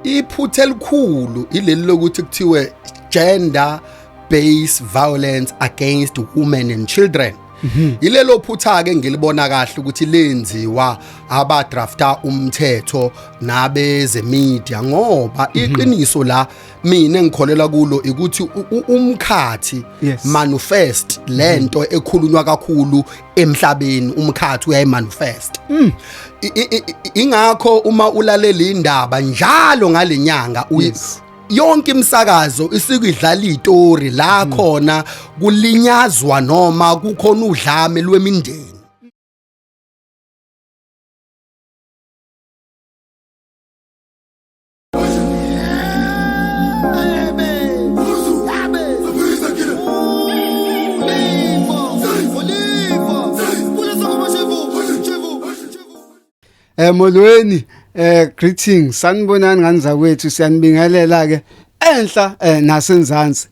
Iphutha elikhulu ileli lokuthi kuthiwe gender based violence against women and children. Ilelo phutha ke ngilibona kahle ukuthi lenziwa abadrafta umthetho nabeze media, ngoba iqiniso la mina engikholela kulo ukuthi umkhathi manifest lento ekhulunywa kakhulu emhlabeni. Umkhathi uyayimanifest. Ingakho uma ulalela indaba njalo ngalenyanga, yonke imisakazo isikidlala izitori la khona kulinyazwa noma kukhona udlame lwemindeni. Molweni, greetings, sanibonani ngani zakwethu. Siyanibingelela ke enhla nasenzansi.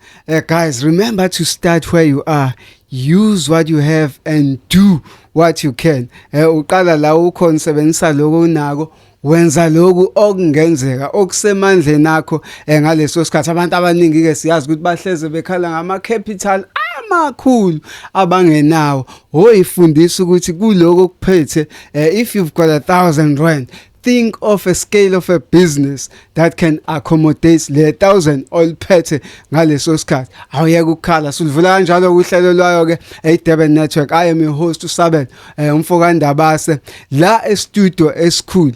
Guys, remember to start where you are, use what you have and do what you can. Uqala la ukhona, sebenzisa lokho unako, wenza lokhu okungenzeka, okusemandleni akho ngaleso sikhathi. Abantu abaningi ke siyazi ukuthi bahleze bekhala ngama capital amakhulu abangenawo. Hoyifundisa ukuthi kuloko kuphethe, if you've got 1,000 rand, think of a scale of a business that can accommodate le 1000 oliphethe ngaleso sikhathi. Awuyeke ukukhala. Sulivula kanjalo uhlelo lwayo ke eDurban Network. I am your host, uSabelo umfoka Ndabase, la e-studio esikhulu,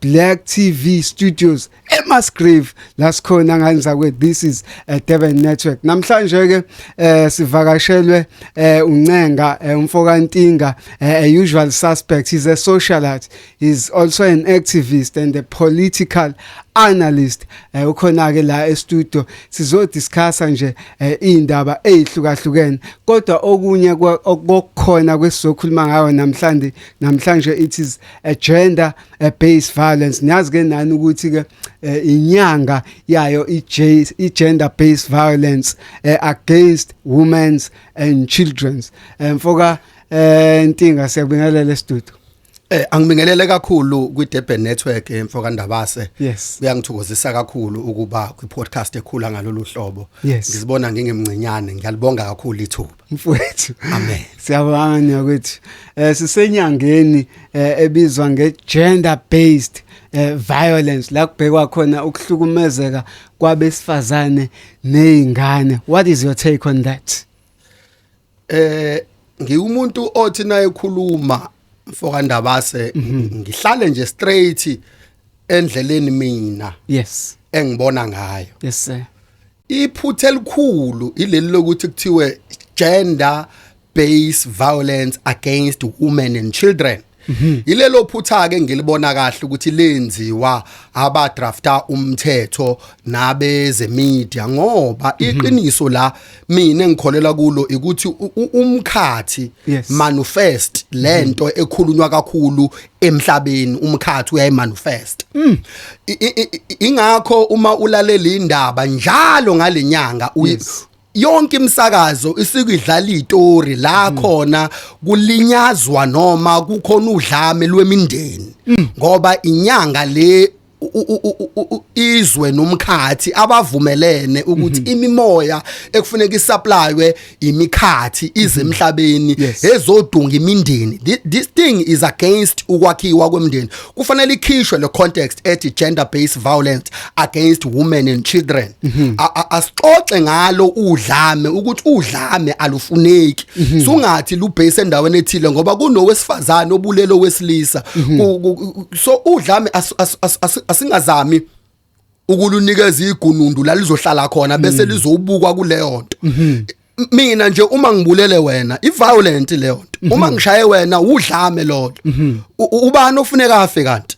Black TV Studios eMusgrave, la sikhona ngani zakwethu. This is Durban Network. Namhlanje ke sivakashelwe uNcenga umfoka Ntinga, a usual suspect. He's a socialite, he's also an activist and a political analyst. Ukhona ke la e-studio, sizodiscussa nje indaba ezihlukahlukene, kodwa okunye okukhona kwesizokhuluma ngayo namhlanje, it is a gender based violence. Niyazi ke nani ukuthi ke inyanga yayo i gender based violence against women and children. Mfoka Ntinga, siyabingelela e-studio. Angibingelele kakhulu kwi-Durban Network, mfoka Ndabase. Kuyangithokozisa kakhulu ukuba kwi-podcast ekhula ngalolu hlobo. Ngizibona ngingemncinyane, ngiyalibonga kakhulu ithuba. Mfowethu. Amen. Siyabonga nyakwethu. Sisenyangeni ebizwa nge gender based violence, la kubhekwa khona ukuhlukumezeka kwabesifazane nezingane. What is your take on that? Ngiwumuntu othi naye ekhuluma, mfoka Ndabase, ngihlale nje straight endleleni mina engibona ngayo. Yes sir. Iphutha elikhulu ileli lokuthi kuthiwe gender based violence against women and children. Ilelo phutha ke ngilibona kahle ukuthi lenziwa abadrafta umthetho nabeze media, ngoba iqiniso la mina engikholela kulo ukuthi umkhathi manifest lento ekhulunywa kakhulu emhlabeni. Umkhathi uyayimanifest. Ingakho uma ulalela indaba njalo ngalenyanga, yonke imisakazo isikidlala izitori la khona kulinyazwa noma kukhona udlame lwemindeni, ngoba inyanga le izwe nomkhathi abavumelene ukuthi imimoya ekufuneka isupplywe imikhathi ize emhlabeni ezodunga imindeni. This thing is against ukwakhiwa kwemindeni. Kufanele ikhishwe le context ethi gender based violence against women and children. Asixoxe ngalo udlame, ukuthi udlame alufuneki. Sungathi lubase endaweni ethile ngoba kunowesifazane obulelo wesilisa. So udlame asingazami ukulunikeza igunundu la lizohlala khona bese lizobukwa kuleyo nto. Mina nje uma ngibulele wena, i-violent leyo nto. Uma ngishaye wena, udlame lolo. Ubani ofuneka afe kanti?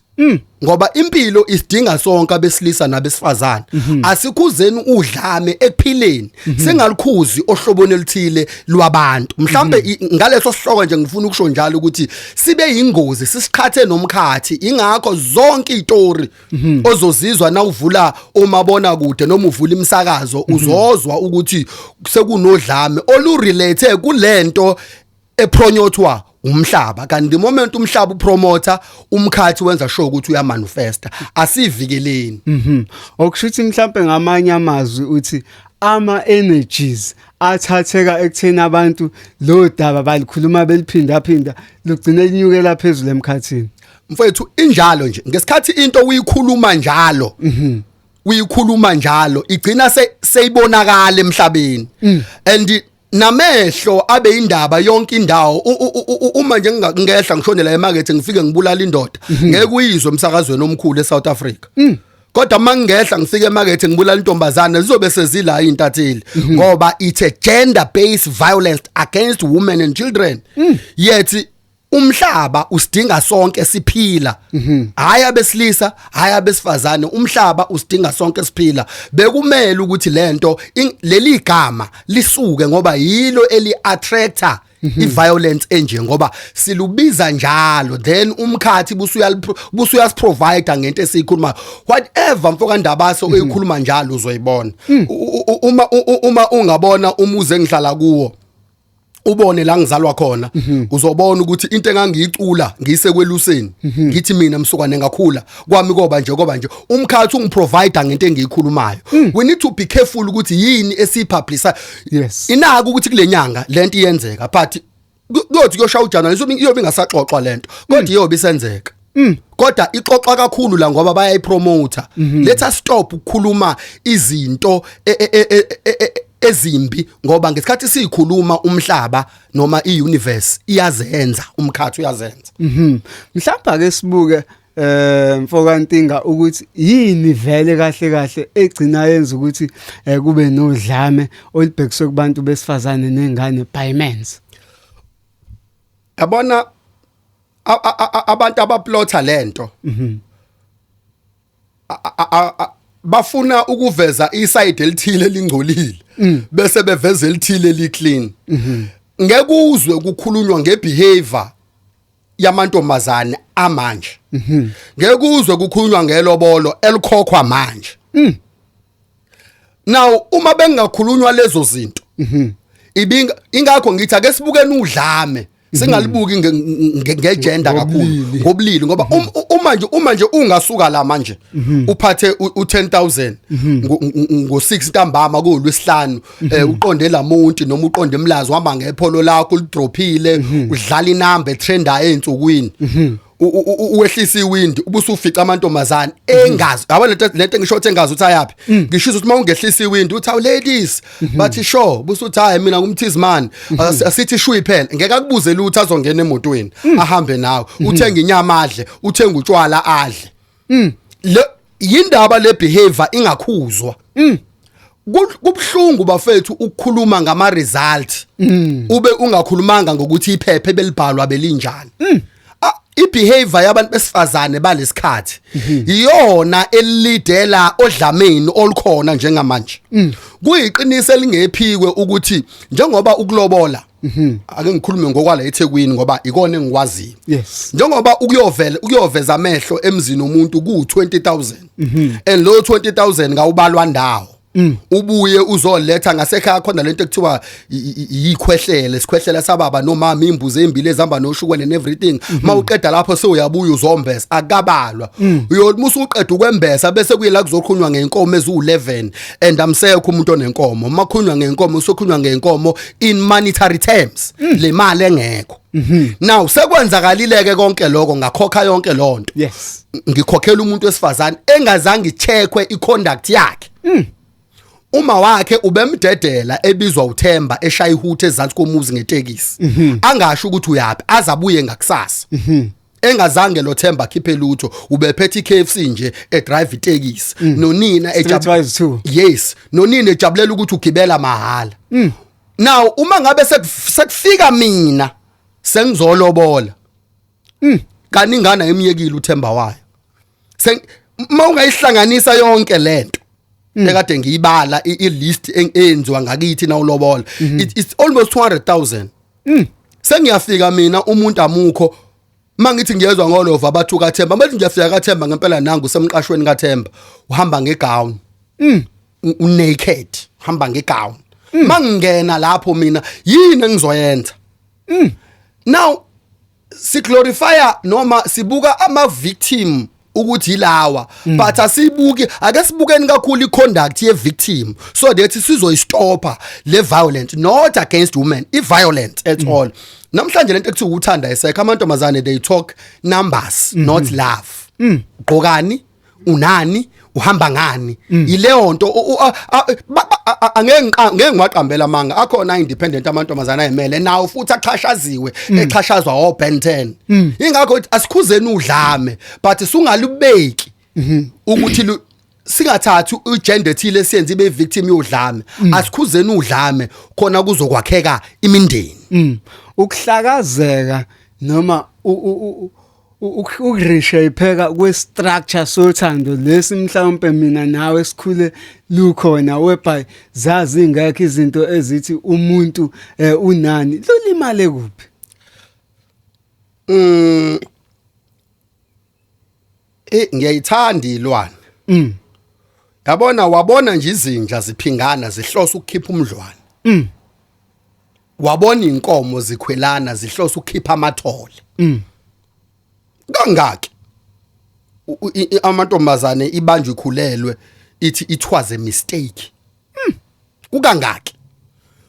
Ngoba impilo isidinga sonke, abesilisa nabesifazane. Asikhuzeni udlame ekuphileni, singalikhuzi ohlobweni oluthile lwabantu. Mhlambe ngaleso sihloko nje ngifuna ukusho njalo ukuthi sibe yingozi sisiqhathe nomkhathi. Ingakho zonke izitori ozozizwa nawuvula umabona kude noma uvula imsakazo, uzozwa ukuthi sekunodlame olurelate kulento epromothwa. Umhlaba, kanti the moment umhlaba upromota, umkhathi wenza sure ukuthi uyamanifesta. Asivikeleni. Okushuthi mhlambe ngamanye amazwi uthi ama energies athatheka ekutheni abantu lo daba balikhuluma beliphinda phinda, lugcine linyukela phezulu emkhathini. Mfowethu, injalo nje. Ngesikhathi into uyikhuluma njalo, uyikhuluma njalo, igcina seyibonakala emhlabeni and namehlo abe indaba yonke indawo. Uma nje ngingehla ngishonela emakethe, ngifike ngibulala indoda, ngeke uyizwe emsakazweni omkhulu eSouth Africa. Kodwa mangingehla ngifike emakethe ngibulala intombazane, zizobe sezila intatheli, ngoba it's a gender based violence against women and children. Yet umhlaba usidinga sonke siphila, hayi abesilisa, hayi abesifazane. Umhlaba usidinga sonke siphila. Bekumele ukuthi lento leli gama lisuke, ngoba yilo eli attractor i-violence enje, ngoba silubiza njalo, then umkhathi busuyasiprovide ngento esiyikhuluma. Whatever, mfoka Ndabaso, oyikhuluma njalo uzoyibona. Uma ungabona umuzi engihlala kuwo, ubone la ngizalwa khona, uzobona ukuthi into engangiyicula ngiyisekweluseni, ngithi mina msukwane ngakhula kwami koba nje, koba nje, umkhathi ungiprovide ngento engiyikhulumayo. We need to be careful ukuthi yini esiyipublisha. Inaka ukuthi kule nyanga lento iyenzeka, but kuyothi kuyoshaya uJanuary iyobe ingasaxoxwa lento, kodwa iyobe isenzeka, kodwa ixoxa kakhulu la ngoba bayayipromota. Let us stop ukukhuluma izinto ezimbi, ngoba ngesikhathi sikhuluma umhlaba noma iuniverse iyazenza, umkhathi uyazenza. Mhlawumbe ake sibuke, mfoka Ntinga, ukuthi yini vele kahle kahle egcina yenza ukuthi kube nodlame olubhekiswe kubantu besifazane nengane by mens. Yabona, abantu abaplotha lento bafuna ukuveza iside elithile elingcolile, bese beveza elithile eliclean. Ngeke uzwe kukhulunywa ngebehavior yamantombazane amanje, ngeke uzwe kukhulunywa ngelobolo elikhokhwa manje. Now uma bengakhulunywa lezo zinto, ibinga ingakho ngithi ake sibukeni udlame, singalibuki ngegender kakhulu. Ngobulili. Ngobulili, ngoba uma nje ungasuka la manje uphathe u10000 ngo6 ntambama kolwesihlanu, uqonde lamonti noma uqonde emlazi, uhamba ngePolo lakho ulidrophile, udlala inamba etrendayo einsukwini, uwehlisa iwindi, ubusufica amantombazane engazi yabo lento engisho ukuthi engazi uthi ayapi. Ngisho ukuthi mawungehlisa iwindi uthi, "Awu ladies," bathi, "Sure." Ubusuthi, "Hayi, mina ngumthiz man." Asithi shuyi phela, ngeke akubuze lutho, azongena emotweni ahambe nawe, uthenga inyama adle, uthenga utshwala adle. Le yindaba le behavior ingakhuzwa. Kubhlungu bafethu ukukhuluma ngama result ube ungakhulumanga ngokuthi iphepha ebelibhalwa belinjani. I-behavior yabantu besifazane balesikhathi iyona elidela odlameni olukhona njengamanje. Kuyiqiniso elingephikwe ukuthi njengoba ukulobola, ake ngikhulume ngokwala eThekwini ngoba ikona engikwaziyo, njengoba ukuyovela ukuyoveza amehlo emzini womuntu ku 20000, and lo 20000 ngawubalwa ndawo, ubuye uzoletha ngasekhaya khona lento ekuthiwa yikhwehlele, sikhwehlela sababa nomama, imbuzi embili ezihamba noshukela and everything. Mawuqeda lapho sewuyabuya uzombesa, akabalwa. Uyothi musuqeda ukwembesa bese kuyila kuzokhulunywa ngenkomo eziwu11, and amsekho umuntu onenkomo. Makhulunywa ngenkomo, usokhulunywa ngenkomo in monetary terms, le mali engekho. Now sekwenzakalileke konke lokho, ngakhokha yonke lonto, ngikhokhela umuntu wesifazane engazange icheckwe iconduct yakhe. Uma wakhe ubemdedela ebizwa uThemba, eshaya ihuthe ezantsi komuzi ngetekisi, angasho ukuthi uyapi, azabuye ngakusasa, engazange lo Themba akhiphe lutho. Ubephethe iKFC nje, edrive itekisi nonina. Streetwise too. Yes, nonina ejabulela ukuthi ugibela mahala. Now uma ngabe sekufika mina sengizolobola, kanti ingane ayimyekile uThemba wayo. Uma ungayihlanganisa yonke lento ekade ngiyibala, i-list eyenziwa ngakithi nawulobola, it's almost 200,000. Sengiyafika mina, umuntu amukho. Mangithi ngiyezwa ngolova bathu kaThemba, bathi ngiyafika kaThemba ngempela, nangu semqashweni kaThemba, uhamba ngegown, unaked, uhamba ngegown. Mangingena lapho mina, yini engizoyenza now? Siglorifya noma sibuka ama victim ukuthi yilawa, but asibuki. Ake sibukeni kakhulu iconduct ye victim so that sizoyistopha le violent, not against women, i violent at all. Namhlanje lento ekuthiwa uthanda esekho. Amantombazane, they talk numbers, not love. Gqokani, unani, uhamba ngani, yileyo nto. Angeke ngeke ngiwaqambela amanga, akhona independent amantombazana ayimele nawo futhi axhashaziwe, exhashazwa o Ben 10. Ingakho uthi asikhuzeni udlame, but sungalubeki ukuthi singathathi ugender ethile siyenze ibe victim yodlame. Asikhuzeni udlame khona kuzokwakheka imindeni. Ukuhlakazeka noma ukureshapeka kwe-structure sothando lesi mhlawumbe mina nawe sikhule lukhona, whereby zazi ingekho izinto ezithi umuntu unani, lulimale kuphi? Ngiyayithanda ilwane. Yabona, wabona nje izinja ziphingana zihlosa ukukhipha umdlwane. Wabona inkomo zikhwelana zihlosa ukukhipha amathole. Kangaki amantombazane ibanjwe ikhulelwe, ithi it was a mistake? Kukangaki?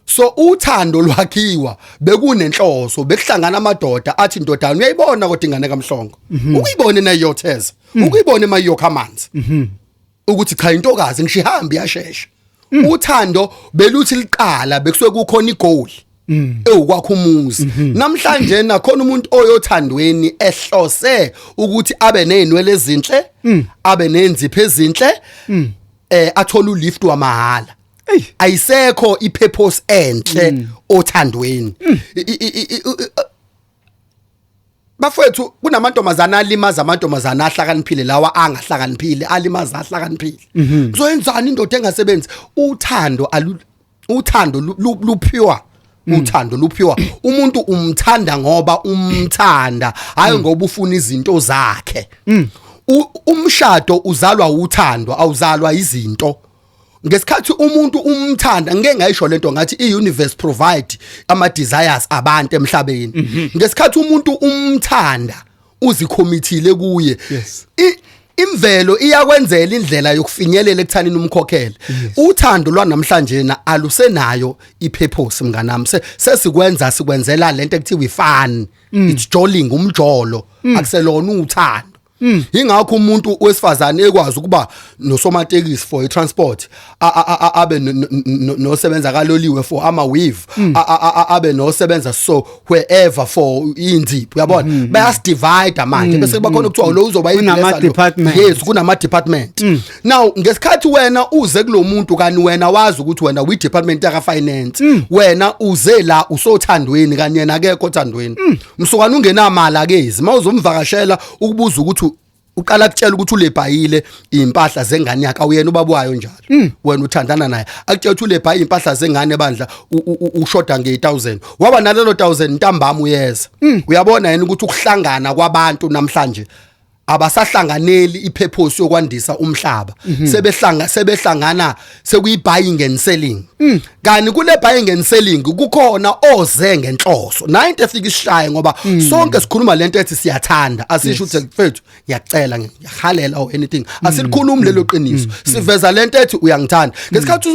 So uthando lwakhiwa bekunenhloso, bekuhlangana amadoda athi, "Ndodana, uyayibona kodwa ingane kaMhlongo, ukuyibone nayotheza, ukuyibone mayokha amanzi, ukuthi cha, intokazi ngisho ihambi yashesha." Uthando beluthi liqala bekusuke kukhona igoal ewukwakha umuzi. Namhlanje nakhona umuntu oyothandweni ehlose ukuthi abe nezinwele ezinhle, abe nenzipho ezinhle, athola ulift wamahala. Ayisekho ipurpose enhle othandweni. Bafowethu, kunamantombazana alimaza amantombazana ahlakaniphile, lawa angahlakaniphile alimaza ahlakaniphile. Kuzoyenzani indoda engasebenzi? Uthando alu uthando luphiwa, uthando luphiwa. Umuntu umthanda ngoba umthanda, hayi ngoba ufuna izinto zakhe. Umshado uzalwa uthando, awuzalwa izinto. Ngesikhathi umuntu umthanda, ngeke ngayisho lento, ngathi iuniverse provide ama desires abantu emhlabeni. Ngesikhathi umuntu umthanda, uzikhomithile kuye, imvelo iyakwenzela indlela yokufinyelela ekuthanini umkhokhele. Uthando lwanamhlanje na alusenayo ipurpose, mnganami. Sesikwenza sikwenzela lento ekuthiwa ifun, it's jolling, umjolo, akuselona uthando. Ingakho umuntu wesifazane ekwazi ukuba nosomatekisi for i-transport, abe nosebenza kaloliwe for ama weave, abe nosebenza so wherever for inzipho, uyabona? Bayasidivide manje, bese kuba khona kuthiwa lo uzoba Kunama i-blesser lo. Department. Yes, kunama department. Now ngesikhathi wena uze kulomuntu, kani wena wazi ukuthi wena wi department yaka finance, wena uze la usothandweni, kanye yena akekho othandweni. Msukwana ungenamali akezi. Mawuzomvakashela, ukubuza ukuthi uqala kutshela ukuthi ulebhayile impahla zengane yakhe, awuyena ubaba wayo njalo, wena uthandana naye. Akutshela ukuthi ulebhayi impahla zengane bandla, ushoda nge1000, waba nalelo 1000, ntambama uyeza. Uyabona yena ukuthi ukuhlangana kwabantu namhlanje abasahlanganeli ipurpose yokwandisa umhlaba, sebehlangana sekuyi buying and selling. Kani kule buying and selling kukhona oze ngenhloso nayo into efika isishaye, ngoba sonke sikhuluma lento ethi siyathanda. Asisho ukuthi, "Mfethu, ngiyacela, ngiyahalela," or anything. Asilikhulumi lelo qiniso, siveza lento ethi uyangithanda. Ngesikhathi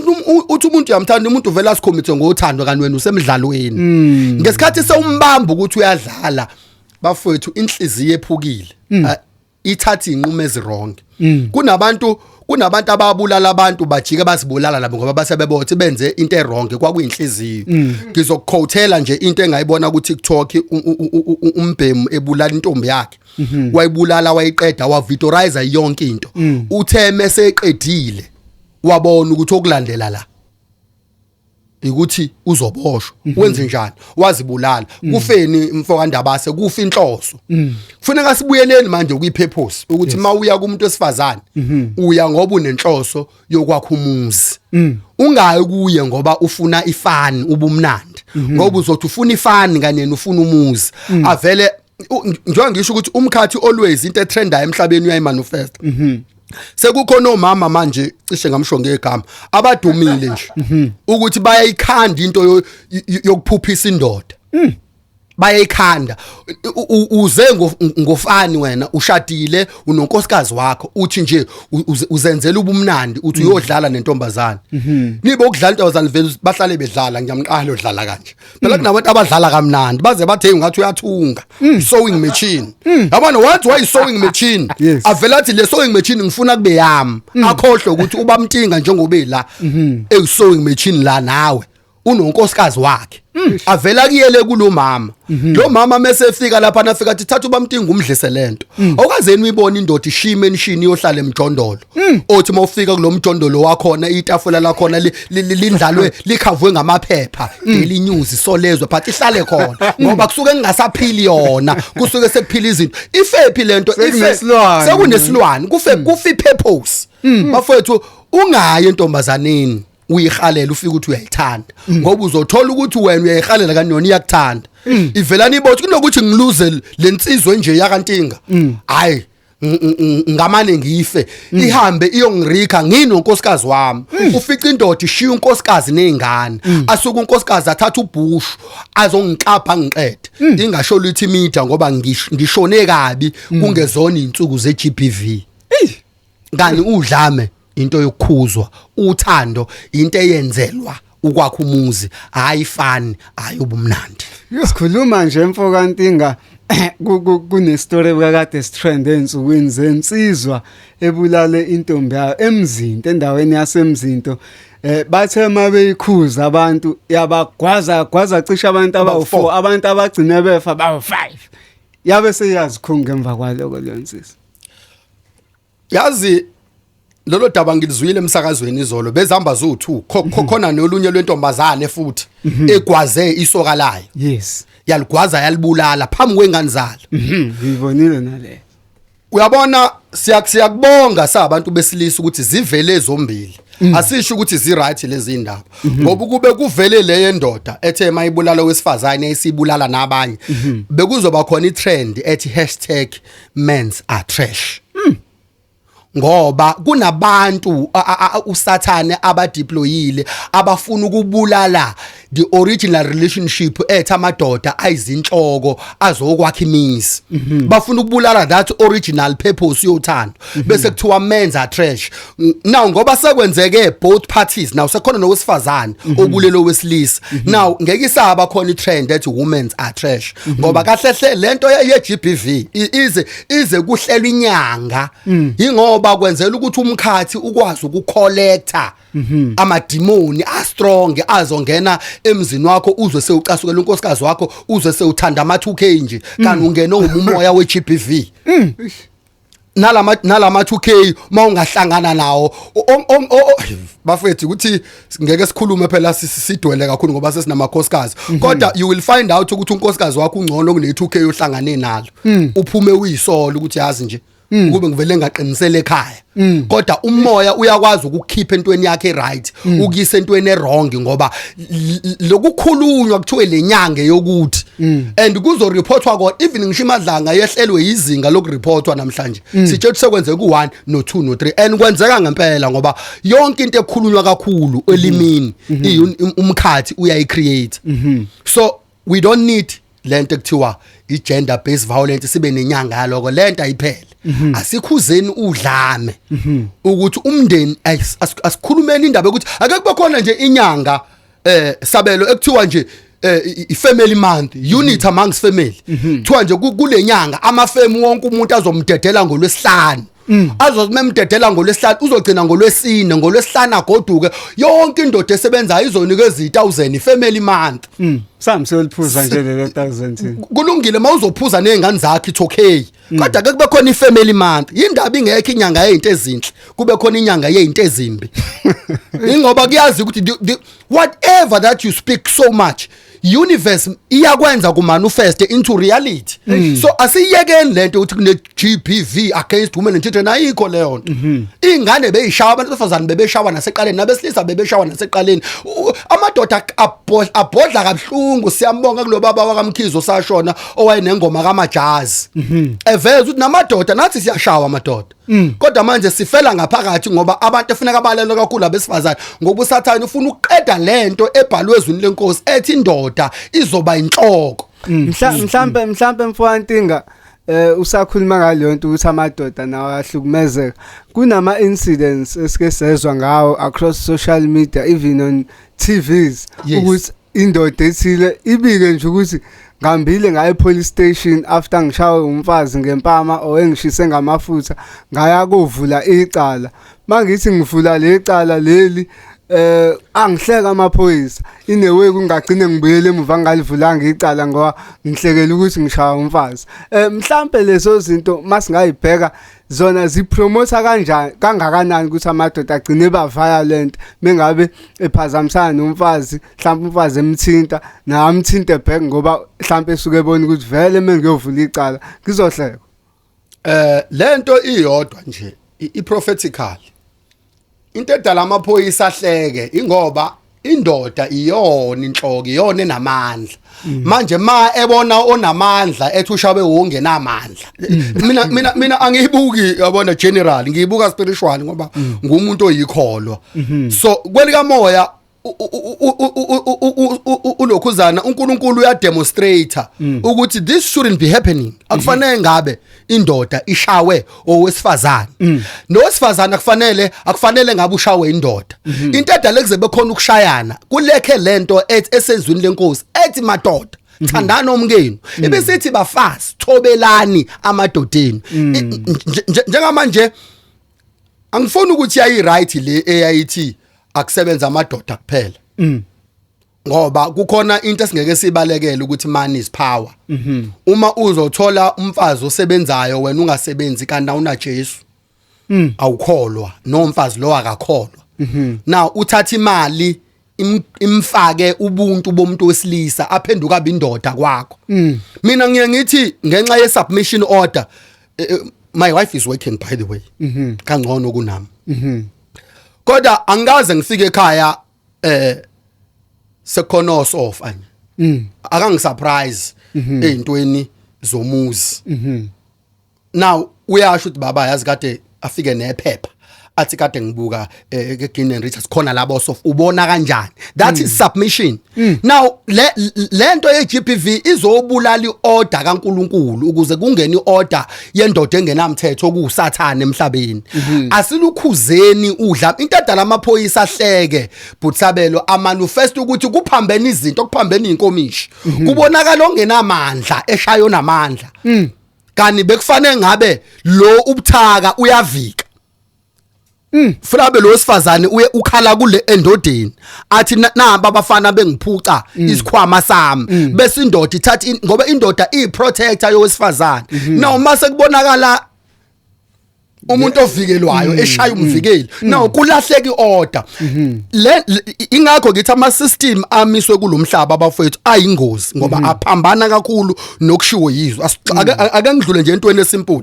uthi umuntu uyamthanda, umuntu uvela asikhomithe ngothando, kanti wena usemdlalweni. Ngesikhathi sewumbamba ukuthi uyadlala, bafowethu, inhliziyo ephukile ithatha inqumo eziwrong. Kunabantu ababulala abantu, bajike bazibulala labo ngoba basebebothi benze into ewrong, kwakuyinhliziyo. Ngizokuquotela nje into engayibona ku TikTok, umbhemu ebulala intombi yakhe. Wayibulala, wayiqeda, wavideorize yonke into. Uthe meseqedile, wabona ukuthi okulandela la ukuthi uzoboshwa, wenze njani? Wazibulala. Kufeni mfo kaNdabase, kufa inhloso. Kufuneka sibuyeleni manje kuyipurpose, ukuthi mawuya kumuntu wesifazane, uya ngoba unenhloso yokwakha umuzi. Ungayi kuye ngoba ufuna ifun, ubumnandi, ngoba uzothi ufuna ifun kanye ufuna umuzi. Avele njengoba ngisho ukuthi umkhathi always into etrendayo emhlabeni uyayimanifest. Sekukhona omama manje, cishe ngamsho ngegama, abadumile nje ukuthi bayayikhanda into yokuphuphisa indoda. Bayayikhanda. Uze ngofani wena, ushadile, unonkosikazi wakho, uthi nje uzenzela ubumnandi, uthi uyodlala nentombazane, nibe ukudlala intombazane vele bahlale bedlala. Ngiyamqala odlala kanje phela, kunabantu abadlala kamnandi baze bathi, "Hey, ngathi uyathunga, sewing machine." Yabona, once wayi sewing machine, avela athi, "Le sewing machine ngifuna kube yami." Akhohlwe ukuthi ubamtinga njengoba la eyi sewing machine la nawe unonkosikazi wakhe, avela kuyele kulomama. Lo mama mase efika lapha, nafika athi, "Thatha ubamtinga umdlise lento." Awukazeni uyibona indoda ishima enishini yohlala emjondolo, othi mawufika kulomjondolo wakhona, itafula lakhona lindlalwe, likhavwe ngamaphepha, Daily News, Solezwe, but ihlale khona ngoba kusuke kungasaphili yona, kusuke sekuphila izinto. Ifephi lento? Sekunesilwane. Sekunesilwane, kufe kufi purpose. Bafowethu, ungayi entombazaneni uyihalela, ufike ukuthi uyayithanda, ngoba uzothola ukuthi wena uyayihalela kanti yona iyakuthanda. Ivelani ibothi kunokuthi ngiluze lensizwe nje yakantinga, hayi, ngamane ngife, ihambe iyongirika nginonkosikazi wami. Ufica indoda ishiya unkosikazi nezingane, asuke unkosikazi athatha ubhushu azongiklapha ngiqede, ingasho lithi media ngoba ngishone kabi kungezona insuku ze-GBV. Kani udlame into yokukhuzwa, uthando into eyenzelwa ukwakha umuzi, hayi fani, hayi ubumnandi. Sikhuluma nje, mfo kaNtinga, kune story kakade sitrend ensukwini zensizwa ebulale intombi yayo eMzinto, endaweni yaseMzinto. Bathe mabeyikhuza abantu, yabagwaza gwaza cishe abantu abawu4, abantu abagcine befa bawu5, yabe seyazikhunga emva kwaloko leyo nsizwa. Yazi, lolo daba ngilizwile emsakazweni izolo, bezihamba zu2, khona nolunye lwentombazane futhi egwaze isoka layo. Yaligwaza, yalibulala phambi kwengane zalo. Ngiyibonile nale. Uyabona, siyakubonga sabantu besilisa ukuthi zivele zombili. Asisho ukuthi zi right lezi ndaba, ngoba kube kuvele le yendoda ethe mayibulala wesifazane esibulala nabanye, bekuzoba khona itrend ethi #mensAreTrash, ngoba kunabantu usathane abadeployile abafuna ukubulala the original relationship ethi amadoda ayizinhloko azokwakha imizi. Bafuna ukubulala that original purpose yothando, bese kuthiwa men's are trash. Now ngoba sekwenzeke both parties, now sekhona nowesifazane obulelo wesilisa, now ngeke isaba khona itrend ethi women's are trash, ngoba kahle hle lento ye GBV ize kuhlelwa inyanga ingoba kwenzela ukuthi umkhathi ukwazi ukucollecta amadimoni astrong azongena emzini wakho, uzwe sewucasukela unkosikazi wakho, uzwe sewuthanda ama 2K nje, kanti ungene umoya we GBV. Nalama 2K mawungahlangana nawo, bafethu, ukuthi ngeke sikhulume phela sidwele kakhulu ngoba sesinamakhosikazi, kodwa you will find out ukuthi unkosikazi wakho ungcono kune 2K ohlangane nalo. Uphume uyisolo ukuthi, yazi nje, ukube ngivele ngaqinisela ekhaya. Kodwa umoya uyakwazi ukukhipha entweni yakhe right, ukuyisa entweni ewrong, ngoba lokukhulunywa kuthiwe lenyanga yokuthi and kuzoreportwa kona, even ngisho imadlanga yehlelwe izinga lokureportwa namhlanje, sitshe ukuthi sekwenzeka ku1 no2 no3, and kwenzeka ngempela, ngoba yonke into ekhulunywa kakhulu elimini umkhathi uyayicreate. So we don't need lento ekuthiwa i-gender based violence, sibe nenyanga yaloko. Lento ayiphele. Asikhuzeni udlame ukuthi umndeni asikhulumeni indaba yokuthi ake kube khona nje inyanga, sabelo, ekuthiwa nje i-family month, unity amongst family. Kuthiwa nje kule nyanga amafemi wonke umuntu azomdedela ngolwesihlanu, azomemdedela ngolwesihlanu, uzogcina ngolwesine, ngolwesihlanu agoduke. Yonke indoda esebenzayo izonikeza i1000, i-family month. Sami siyoliphuza nje lelo 1000. Kulungile, mawuzophuza nezingane zakho, it's okay, kodwa ke kube khona ifamily month. Indaba ingekho inyanga yezinto ezinhle, kube khona inyanga yezinto ezimbi, ingoba kuyazi ukuthi whatever that you speak so much, universe iyakwenza ku manifest into reality. So asiyekeni lento ukuthi kune GBV against women and children. Ayikho leyo nto. Ingane beyishawa, abantu besifazane bebeshawa naseqaleni, nabesilisa bebeshawa naseqaleni. Amadoda abhodla kabuhlungu. Siyambonga kulo baba wakaMkhizo sashona owayenengoma kamajazi eveza ukuthi namadoda nathi siyashawa amadoda, kodwa manje sifela ngaphakathi ngoba abantu efuneka balele kakhulu abesifazane, ngoba usathane ufuna ukuqeda lento ebhalwe ezwini lenkosi ethi indoda izoba inhloko. Mhlambe mfowethu, usakhuluma ngaleyo nto ukuthi amadoda nawo ahlukumezeka, kunama incidents esike sezwa ngawo across social media, even on TVs, ukuthi indoda ethile ibike nje ukuthi ngambile ngaye police station after ngishawe umfazi ngempama or engishise ngamafutha, ngaya kovula icala. Mangithi ngivula lecala leli, angihleka amaphoyisa. In a way kungagcine ngibuyele emuva, ngalivulanga icala ngoba ngihlekela ukuthi ngishaya umfazi. Mhlambe lezo zinto masingayibheka zona zipromote kanjani, kangakanani ukuthi amadoda agcine ba violent mengabe ephazamisana nomfazi, mhlawumbe umfazi emthinta namthinte back, ngoba mhlawumbe esuke ebona ukuthi vele mengiyovula icala ngizohleka? Lento iyodwa nje, i-prophetical into edala amaphoyisa ahleke, ingoba indoda iyona inhloko, iyona enamandla. Manje ma ebona onamandla ethi ushabe wongenamandla. Mina angiyibuki, yabona, general, ngiyibuka spiritual ngoba ngumuntu oyikholwa. So kwelika moya ulokhuzana uNkulunkulu uyademonstrate ukuthi this shouldn't be happening. Akufanele ngabe indoda ishawe owesifazane, nowesifazane akufanele ngabe ushawe indoda. Into edala kuze bekhona ukushayana kulekhe lento ethi esezwini lenkosi ethi madoda thandana omkenu, ibisithi bafazi thobelani amadodeni. Njengamanje angifuni ukuthi yayi right le eyayithi akusebenza amadoda kuphela, ngoba kukhona into esingeke sibalekele ukuthi money is power. Uma uzothola umfazi osebenzayo, wena ungasebenzi, kanti awuna Jesu, awukholwa, nomfazi lo akakholwa, now uthatha imali imfake ubuntu bomuntu wesilisa, aphenduka abe indoda kwakho. Mina ngiye ngithi ngenxa ye submission order, my wife is working, by the way, kangcono kunami, kodwa angikaze ngifike ekhaya sekukhona osofa nje. Akangisurprise ezintweni zomuzi. Now uyasho ukuthi baba, yazi kade afike nephepha athi kade ngibuka eGinnen and Richards khona labo sofa, ubona kanjani? That is submission. Now le lento ye GBV izobulala iorder kaNkuluNkulu ukuze kungene iorder yendoda engenamthetho okuusathana emhlabeni. Asilukhuzeni udla into edala amaphoyisa ahleke butsabelo amanifest ukuthi kuphambene izinto, kuphambene inkomishi, kubonakala ongenamandla eshayo namandla, kani bekufanele ngabe lo ubuthaka uyavika. Fulabe lo wesifazane uye ukhala kule endodeni athi naba abafana bengiphuca isikhwama sami, bese indoda ithatha ngoba indoda iyiprotector yowesifazane. Now mase kubonakala umuntu ovikelwayo eshaya umvikeli, now kulahleka iorder le. Ingakho ngithi ama system amiswe kulomhlaba, abafowethu, ayingozi ngoba aphambana kakhulu nokushiwo yizwe. Ake ngidlule nje entweni esimple.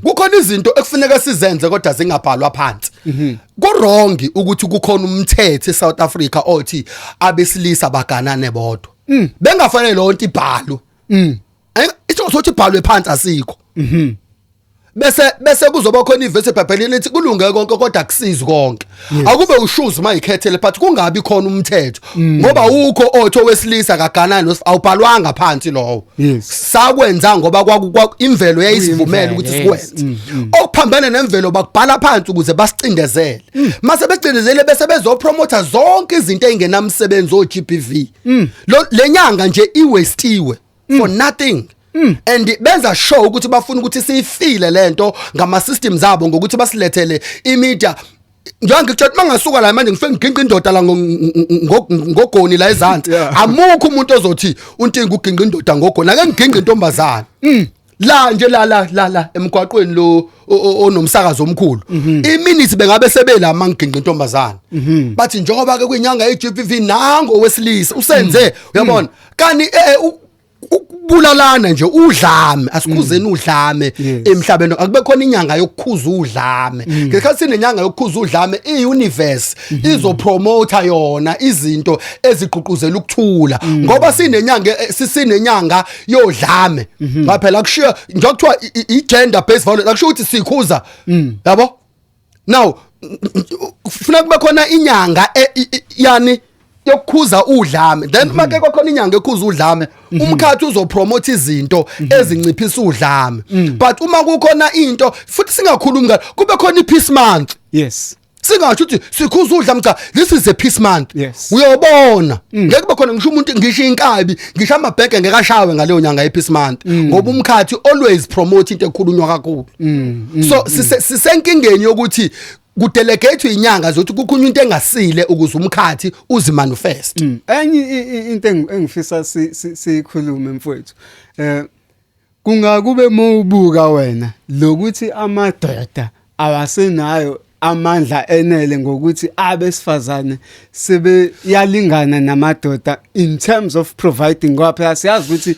Kukhona izinto ekufuneka sizenze kodwa zingabhalwa phansi. Ku wrong ukuthi kukhona umthetho eSouth Africa othi abesilisa baganane bodwa, bengafanele lonto ibhalwe. Isho ukuthi ibhalwe phansi asikho. Bese kuzoba khona ivesi eBhayibhelini lithi kulunge konke kodwa akusizi konke. Akube ushuzi mayikhethele, but kungabi khona umthetho ngoba ukho othi owesilisa kaganani awubhalwanga phansi lowo. Sakwenza ngoba kwaku imvelo yayisivumela ukuthi sikwenze. Okuphambene nemvelo bakubhala phansi ukuze basicindezele. Mase becindezele bese bezopromota zonke izinto ezingenamsebenzi, o GBV. Lo lenyanga nje iwastiwe for nothing. And benza sure ukuthi bafuna ukuthi siyifile lento ngama systems abo ngokuthi basilethele imedia. Njengoba ngikutshela, mangasuka la manje ngifike ngiginqa indoda la ngogoni la ezansi, amukho umuntu ozothi untinga uginqa indoda ngogoni. Ake ngiginqa intombazana la nje la la la la emgwaqweni lo onomsakazo omkhulu, iminutes bengabe sebela mangiginqa intombazana, bathi njengoba ke kwinyanga ye-GBV nango wesilisa usenze, uyabona, kani ukubulalana nje, udlame. Asikhuzeni udlame emhlabeni. Akube khona inyanga yokukhuza udlame. Ngesikhathi sinenyanga yokukhuza udlame, i-universe izopromota yona izinto ezigqugquzela ukuthula, ngoba sinenyanga sinenyanga yodlame ngaphela kushiya njengoba kuthiwa i-gender based violence, akusho ukuthi sikhuza, yabo. Now funa kube khona inyanga yani Yokukhuza udlame. Then make kwakhona inyanga ekhuza udlame, umkhathi uzopromote izinto ezinciphisa udlame. But uma kukhona into futhi, singakhulumi ngalo, kube khona i-peace month. Singasho ukuthi sikhuza udlame, cha, this is a peace month. Uyobona ngeke kube khona ngisho umuntu, ngisho inkabi, ngisho amabheke ngeke ashawe ngaleyo nyanga ye-peace month, ngoba umkhathi always promote into ekhulunywa kakhulu. So sisenkingeni yokuthi kudelegate inyanga zokuthi kukhulunywa into engasile ukuze umkhathi uzimanifest. Enye into engifisa siyikhulume, mfowethu, kungakube mawubuka wena lokuthi amadoda awasenayo amandla enele ngokuthi abesifazane sebeyalingana namadoda in terms of providing, ngoba phela siyazi ukuthi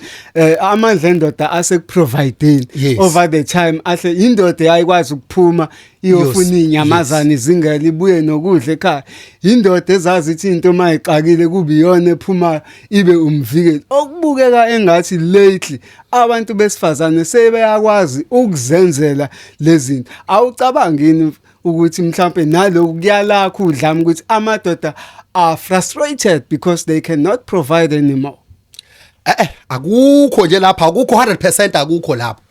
amandla endoda asekuprovideni. Over the time ahle indoda yayikwazi ukuphuma iyofuna inyamazana izingela, ibuye nokudla ekhaya. Indoda ezazi ithi into mayixakile kube iyona ephuma ibe umvikeli. Okubukeka engathi lately abantu besifazane sebeyakwazi ukuzenzela lezi zinto. Awucabangi ukuthi mhlambe naloku kuyalakho udlame, ukuthi amadoda are frustrated because they cannot provide anymore? Akukho nje lapha, akukho 100%, akukho lapha.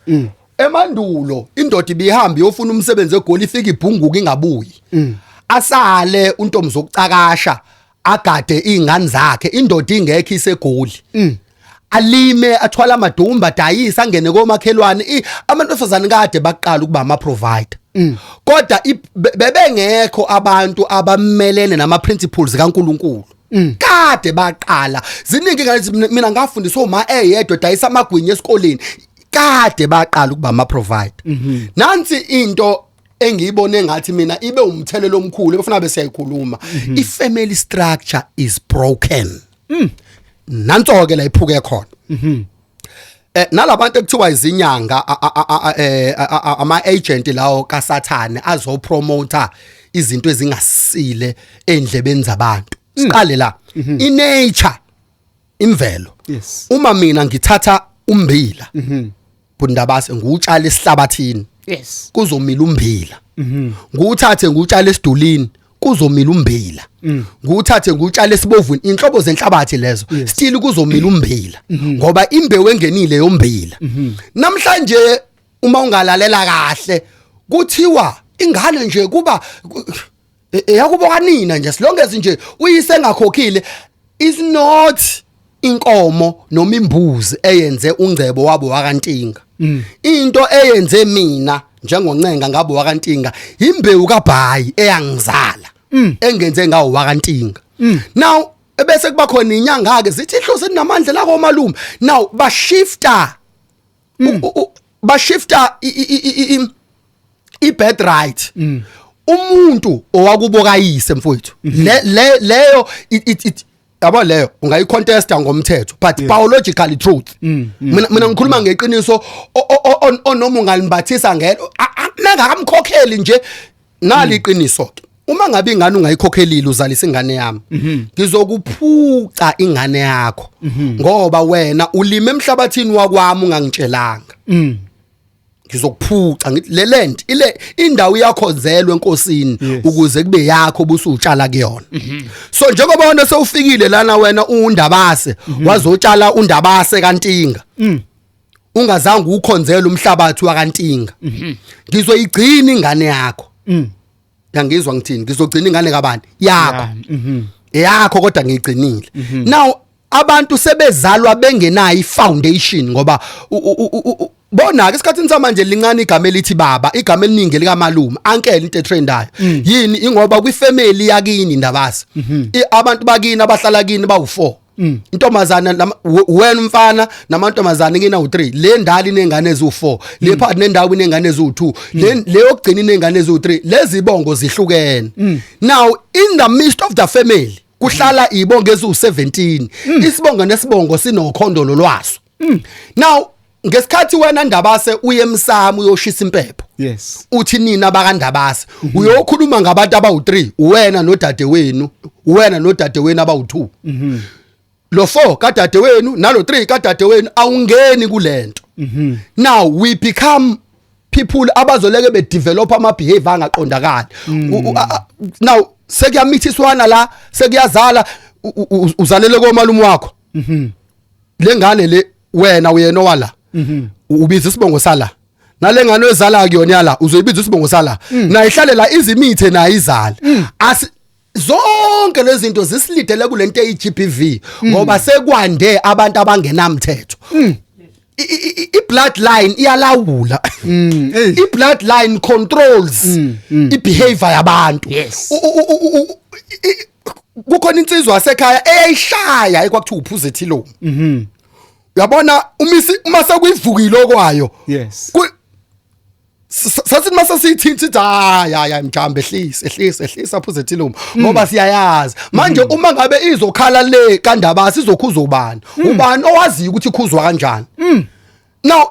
Emandulo indoda ibihamba iyofuna umsebenzi eGoli, ifika ibhunguka, ingabuyi, asale untombi zokucakasha agade izingane zakhe. Indoda ingekho, iseGoli, alime, athwala amadumba, adayisa, angene komakhelwane. Abantu besifazane kade baqala ukuba ama provider, kodwa bebengekho abantu abamelene nama principles kaNkuluNkulu. Kade baqala, ziningi ngathi mina ngafundiswa uma eyedwa dayisa amagwinya esikoleni. Kade baqala ukuba ama provider. Nansi into engiyibone ngathi mina ibe umthelelo omkhulu ebefuna bese siyayikhuluma: i-family structure is broken. Nanso ke la iphuke khona. Nalabantu ekuthiwa izinyanga, ama agent lawo kaSathane azopromota izinto ezingasile endlebeni zabantu. Siqale la, inature, imvelo. Uma mina ngithatha umbila, bundabase, ngutshala esihlabathini, kuzomila umbila. Nguwuthathe ngutshala esidulini, kuzomila umbila. Nguwuthathe ngutshala esibovini, inhlobo zenhlabathi lezo, still kuzomila umbila, ngoba imbewu engenile yombila. Namhlanje uma ungalalela kahle, kuthiwa ingane nje kuba eyakubo kanina nje, silongezi nje uyise engakhokhile. Is not inkomo noma imbuzi eyenze ungcebo wabo wakaNtinga. Into eyenze mina njengoncenga ngabo wakaNtinga, imbewu kaBhayi eyangizala engenze ngawo wakaNtinga. Now ebese kuba khona inyanga ke zithi ihlosi linamandla la komalume. Now bashifta bashifta i-birthright. Umuntu owakubo kayise, mfowethu, le leyo it yabo, leyo ungayicontesta ngomthetho, but biologically truth. Mina ngikhuluma ngeqiniso onoma ungalimbathisa ngelo mengakamkhokheli nje. Nali iqiniso ke: uma ngabe ingane ungayikhokhelile, uzalisa ingane yami, ngizokuphuca ingane yakho, ngoba wena ulime emhlabathini wakwami ungangitshelanga. Ngizokuphuca, ngithi le land, ile indawo iyakhonzelwa enkosini ukuze kube yakho busutshala kuyona. So njengoba wena sewufikile lana, wena uNdabase, wazotshala uNdabase kaNtinga, ungazange ukhonzele umhlabathi wakaNtinga, ngizoyigcina ingane yakho. Yangizwa ngithini? Ngizogcina ingane kabani? Yakho. Yakho, kodwa ngiyigcinile. Now abantu sebezalwa bengenayo ifoundation, ngoba bona ke esikhathini samanje lincane igama elithi baba, igama eliningi likamalume, uncle, into etrendayo. Yini? Ingoba kwifamily yakini, Ndabasi, abantu bakini abahlala kini bawu4, intombazana wena umfana namantombazane kini awu3. Le ndala inengane eziwu4, le phakathi nendawo inengane eziwu2, le yokugcina inengane eziwu3. Lezi bongo zihlukene. Now in the midst of the family kuhlala ibongo eziwu17, isibongo nesibongo sinokhondolo lwaso. Now ngesikhathi wena Ndabase uye emsamo uyoshisa impepho, uthi nina bakaNdabase, uyokhuluma ngabantu abawu3, wena nodade wenu, wena nodade wenu abawu2, lo 4 kadade wenu nalo 3 kadade wenu, awungeni kulento. Now we become people abazoleke bedevelop ama behavior angaqondakali. Now sekuyamithiswana la, sekuyazala. Uzalele komalume wakho. Lengane le, wena uyena owala. Ubiza isibongo sala. Nalengane oyizala kuyona yala, uzoyibiza isibongo sala. Nayo ihlale la, izimithe nayo izale. Asi zonke lezi zinto zisilidele kulento eyi-GBV, ngoba sekwande abantu abangenamthetho. I-bloodline iyalawula. Hey. I-bloodline controls i-behavior yabantu. Kukhona insizwa yasekhaya eyayishaya ekwakuthiwa uphuze ethiloni. Uyabona, umisi uma sekuyivukile okwayo, sathi mase siyithinta sithi, hayi hayi, mjambe, ehlisa, ehlisa, ehlisa, phuze ethilumi, ngoba siyayazi manje uma ngabe izokhala le kandaba sizokhuza ubani, ubani owaziyo ukuthi ikhuzwa kanjani. Now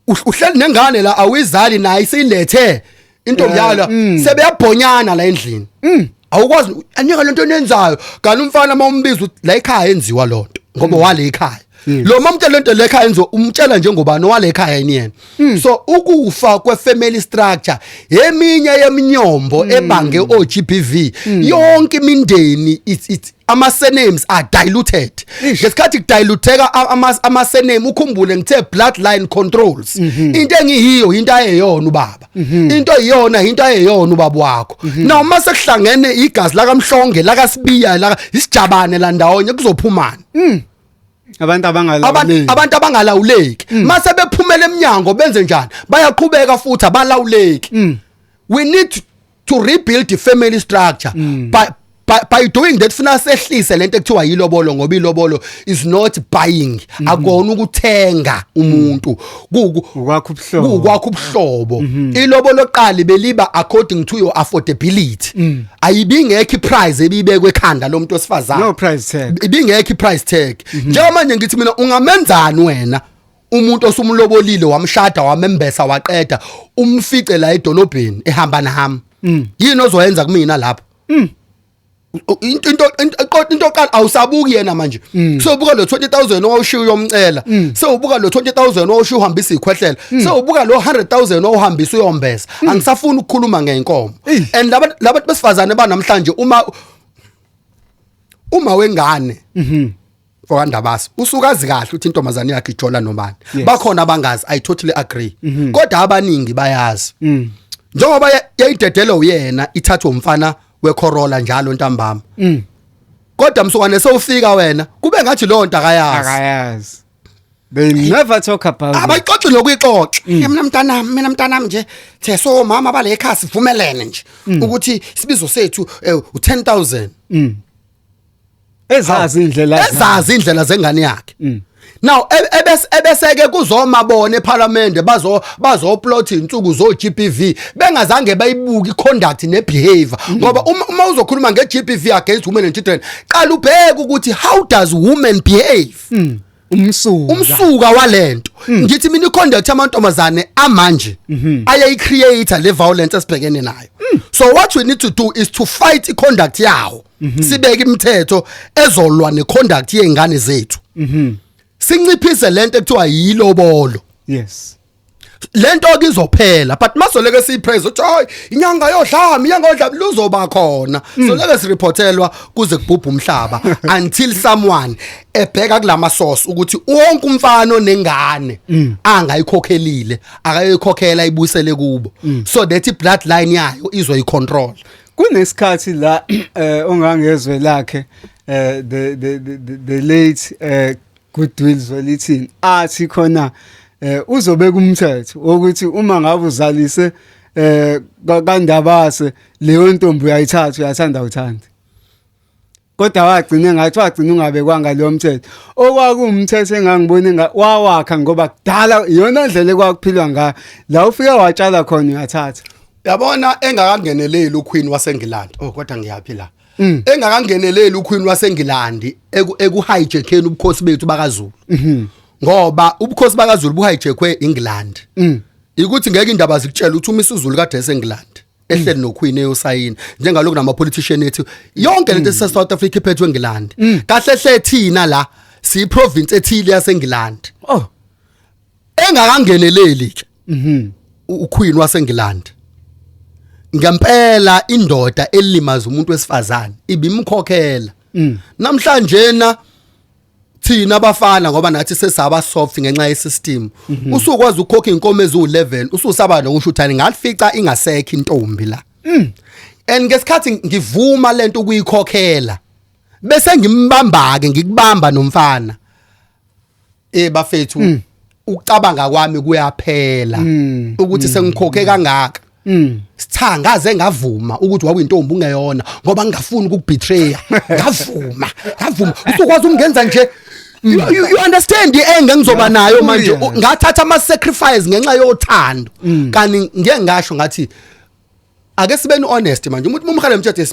uhleli nengane la, awuyizali, naye isilethe intombi yalo, sebeyabhonyana la endlini, awukwazi anika lento eniyenzayo. Kanti umfana uma umbiza uthi la ekhaya yenziwa lonto, ngoba wale ekhaya lo mamtshela lento le ekhaya yenziwa, umtshela njengobani owale ekhaya yini yena. So ukufa kwe-family structure eminye yeminyombo ebange o-GBV. Yonke imindeni, it's ama surnames are diluted. Ngesikhathi kudiluteka ama surname, ukhumbule ngithe bloodline controls. Into engiyiyo into ayeyona ubaba, into eyiyona into ayeyona ubaba wakho. Now mase kuhlangene igazi la kaMhlonge, la kaSibiya, la isijabane la ndawonye, kuzophumana Abantu abangalawuleki. Abantu abangalawuleki. Mase bephumela eminyango benze njani? Bayaqhubeka futhi abalawuleki. We need to rebuild the family structure. By doing that, funa sehlise lento ekuthiwa yilobolo, ngoba ilobolo is not buying, akona ukuthenga umuntu. Ukwakha ubuhlobo. Ukwakha ubuhlobo. Ilobolo qali beliba according to your affordability. Ayibingekho iprice ebibekwe ekhanda lomuntu wesifazane. No price tag. Ibingekho iprice tag. Njengamanje ngithi mina, ungamenzani wena umuntu osumlobolile, wamshada, wamembesa, waqeda, umfice la edolobheni ehamba nami? Yini ozoyenza kumina lapho? Into oqala, awusabuki yena manje, sewubuka lo 20000 owawushiya uyomcela, sewubuka lo 20000 owawushiya uhambisa ikhwehlela, sewubuka lo 100000 owuhambisa uyombesa. Angisafuni ukukhuluma ngeenkomo. And laba besifazane banamhlanje, uma wengane fokandabasi usukazi kahle ukuthi intombazane yakhe ijola nobani. Bakhona abangazi, I totally agree, kodwa abaningi bayazi, njengoba yayidedele uyena ithathwe umfana weCorolla njalo ntambama. Kodwa msukwane sewufika wena, kube ngathi leyo nto akayazi. Akayazi. They never talk about it. Abayixoxi nokuyixoxa. Mina mntanami nje, the so mama bale ekhaya sivumelene nje ukuthi isibizo sethu u10000. Ezazi indlela. Ezazi indlela zengane yakhe. Now ebeseke kuzoma bona eParliament, bazo plot insuku zo GBV, bengazange bayibuka iconduct nebehavior, ngoba uma uzokhuluma ngeGBV against women and children, qala ubheke ukuthi how does women behave. Umsuka. Umsuka walento, ngithi mina, iconduct yamantombazane amanje ayayicreate le violence esibhekene nayo. So what we need to do is to fight iconduct yawo, sibeke imithetho ezolwa neconduct yezingane zethu, sinciphise lento ekuthiwa yilobolo. Lento ke izophela, but masoleke siyipraise uthi hayi, inyanga yodlame, inyanga yodlame luzoba khona. So leke sireportelwa kuze kubhubhe umhlaba until someone ebheka kulama source ukuthi wonke umfana onengane angayikhokhelile akayikhokhela, ibuyisele kubo, so that i bloodline yayo izoyicontrol. Kunesikhathi la ongangezwe lakhe the late Goodwill Zwelithini athi khona uzobeka umthetho wokuthi uma ngabe uzalise kaNdabase, leyo ntombi uyayithatha, uyathanda uthanda. Kodwa wagcina ngathi wagcina ungabekwanga leyo mthetho, okwakuwumthetho engangibona wawakha, ngoba kudala iyona ndlela ekwakuphilwa ngayo, la ufika watshala khona uyathatha. Yabona, engakangeneleli uQueen waseNgilandi, oh, kodwa ngiyaphi la, engakangeneleli uQueen waseNgilandi eku hijackeni ubukhosi bethu bakaZulu, ngoba ubukhosi bakaZulu buhijackwe England, ukuthi ngeke indaba zikutshela ukuthi uma isiZulu kade eseNgilandi ehleli noQueen eyosayina, njengalokhu nama politician ethu, yonke lento ese South Africa iphethwe eNgilandi. Kahle hle thina la siyi province ethile yaseNgilandi. Engakangeneleli ke uQueen waseNgilandi, ngempela indoda elimaza umuntu wesifazane ibimkhokhela. Namhlanje na thina abafana, ngoba nathi sesaba soft ngenxa ye-system, usukwazi ukukhokha inkomo eziwu11, ususaba nokusho ukuthi ngalifica ingasekho intombi la. And ngesikhathi ngivuma lento ukuyikhokhela, bese ngimbamba ke, ngikubamba nomfana, bafethu, ukucabanga kwami kuyaphela ukuthi sengikhokhe kangaka. Sitha ngaze ngavuma ukuthi wawuyintombi ungeyona ngoba ngingafuni ukukubetray. Ngavuma, ngavuma. Usukwazi ukungenza nje, you understand i-anger ngizoba nayo manje? Ngathatha ama sacrifice ngenxa yothando. Kani ngeke ngasho ngathi ake sibeni honest manje, umuntu umhale mthethe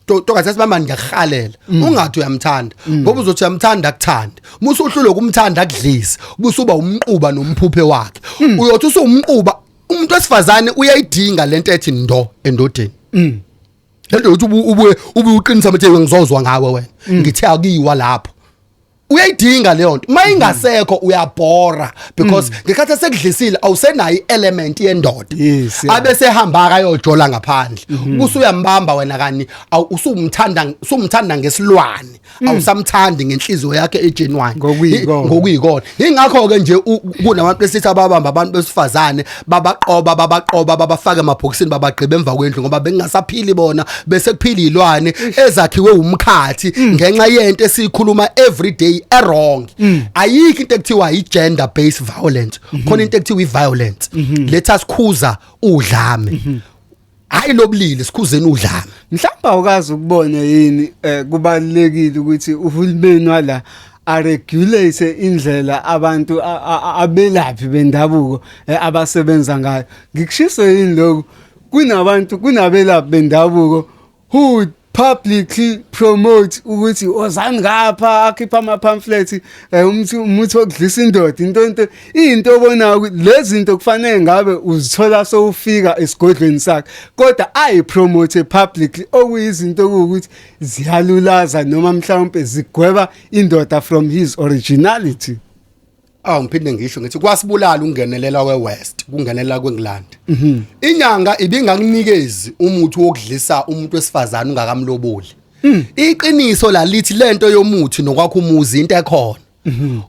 tokathi sibamba, ngiyakuhalela, ungathi uyamthanda, ngoba uzothi uyamthanda akuthande, musu uhlule ukumthanda akudlise, ubusuba umquba nomphuphe wakhe. Uyothi usumquba. Umuntu wesifazane uyayidinga lento ethi ndo endodeni, lento yokuthi ubuye ube uqinisa mthe ngizozwa ngawe wena, ngithe akuyiwa lapho. Uyayidinga leyo nto. Mayingasekho uyabhora, because ngekhathi sekudlisile awusenayo i-element yendoda. Abese ehamba akayojola ngaphandle, ubusuyambamba wena kani usumthanda, usumthanda ngesilwane, awusamthandi ngenhliziyo yakhe egenuine. Ngokuyikona. Ngokuyikona. Ingakho ke nje kunabantu besithi ababamba abantu besifazane, babaqoba, babaqoba, babafaka emabhokisini, babagqiba emva kwendlu, ngoba bengasaphili bona, bese kuphila izilwane ezakhiwe umkhathi ngenxa yento esiyikhuluma every day e-wrong. Ayikho into ekuthiwa i-gender based violence, khona into ekuthiwa i-violence. Let us khuza udlame, hayi lobulili, sikhuzeni udlame. Mhlawumbe awukazi ukubona yini, kubalulekile ukuthi uhulumeni wala aregulate indlela abantu abelaphi bendabuko abasebenza ngayo. Ngikushiso yini lokhu? Kunabantu, kunabelaphi bendabuko who publicly promote ukuthi ozani ngapha, akhipha ama pamphlets, umuthi wokudlisa indoda, into obonayo ukuthi lezi zinto kufanele ngabe uzithola sowufika esigodlweni sakhe, kodwa ayipromote publicly, okuyizinto okuwukuthi ziyalulaza noma mhlawumbe zigweba indoda from his originality. Awu, ngiphinde ngisho ngithi kwasibulala ukungenelela kweWest, kungenelela kweNgilandi. Inyanga ibingakunikezi umuthi wokudlisa umuntu wesifazane ungakamloboli. Iqiniso la lithi lento yomuthi nokwakho umuzi into ekhona,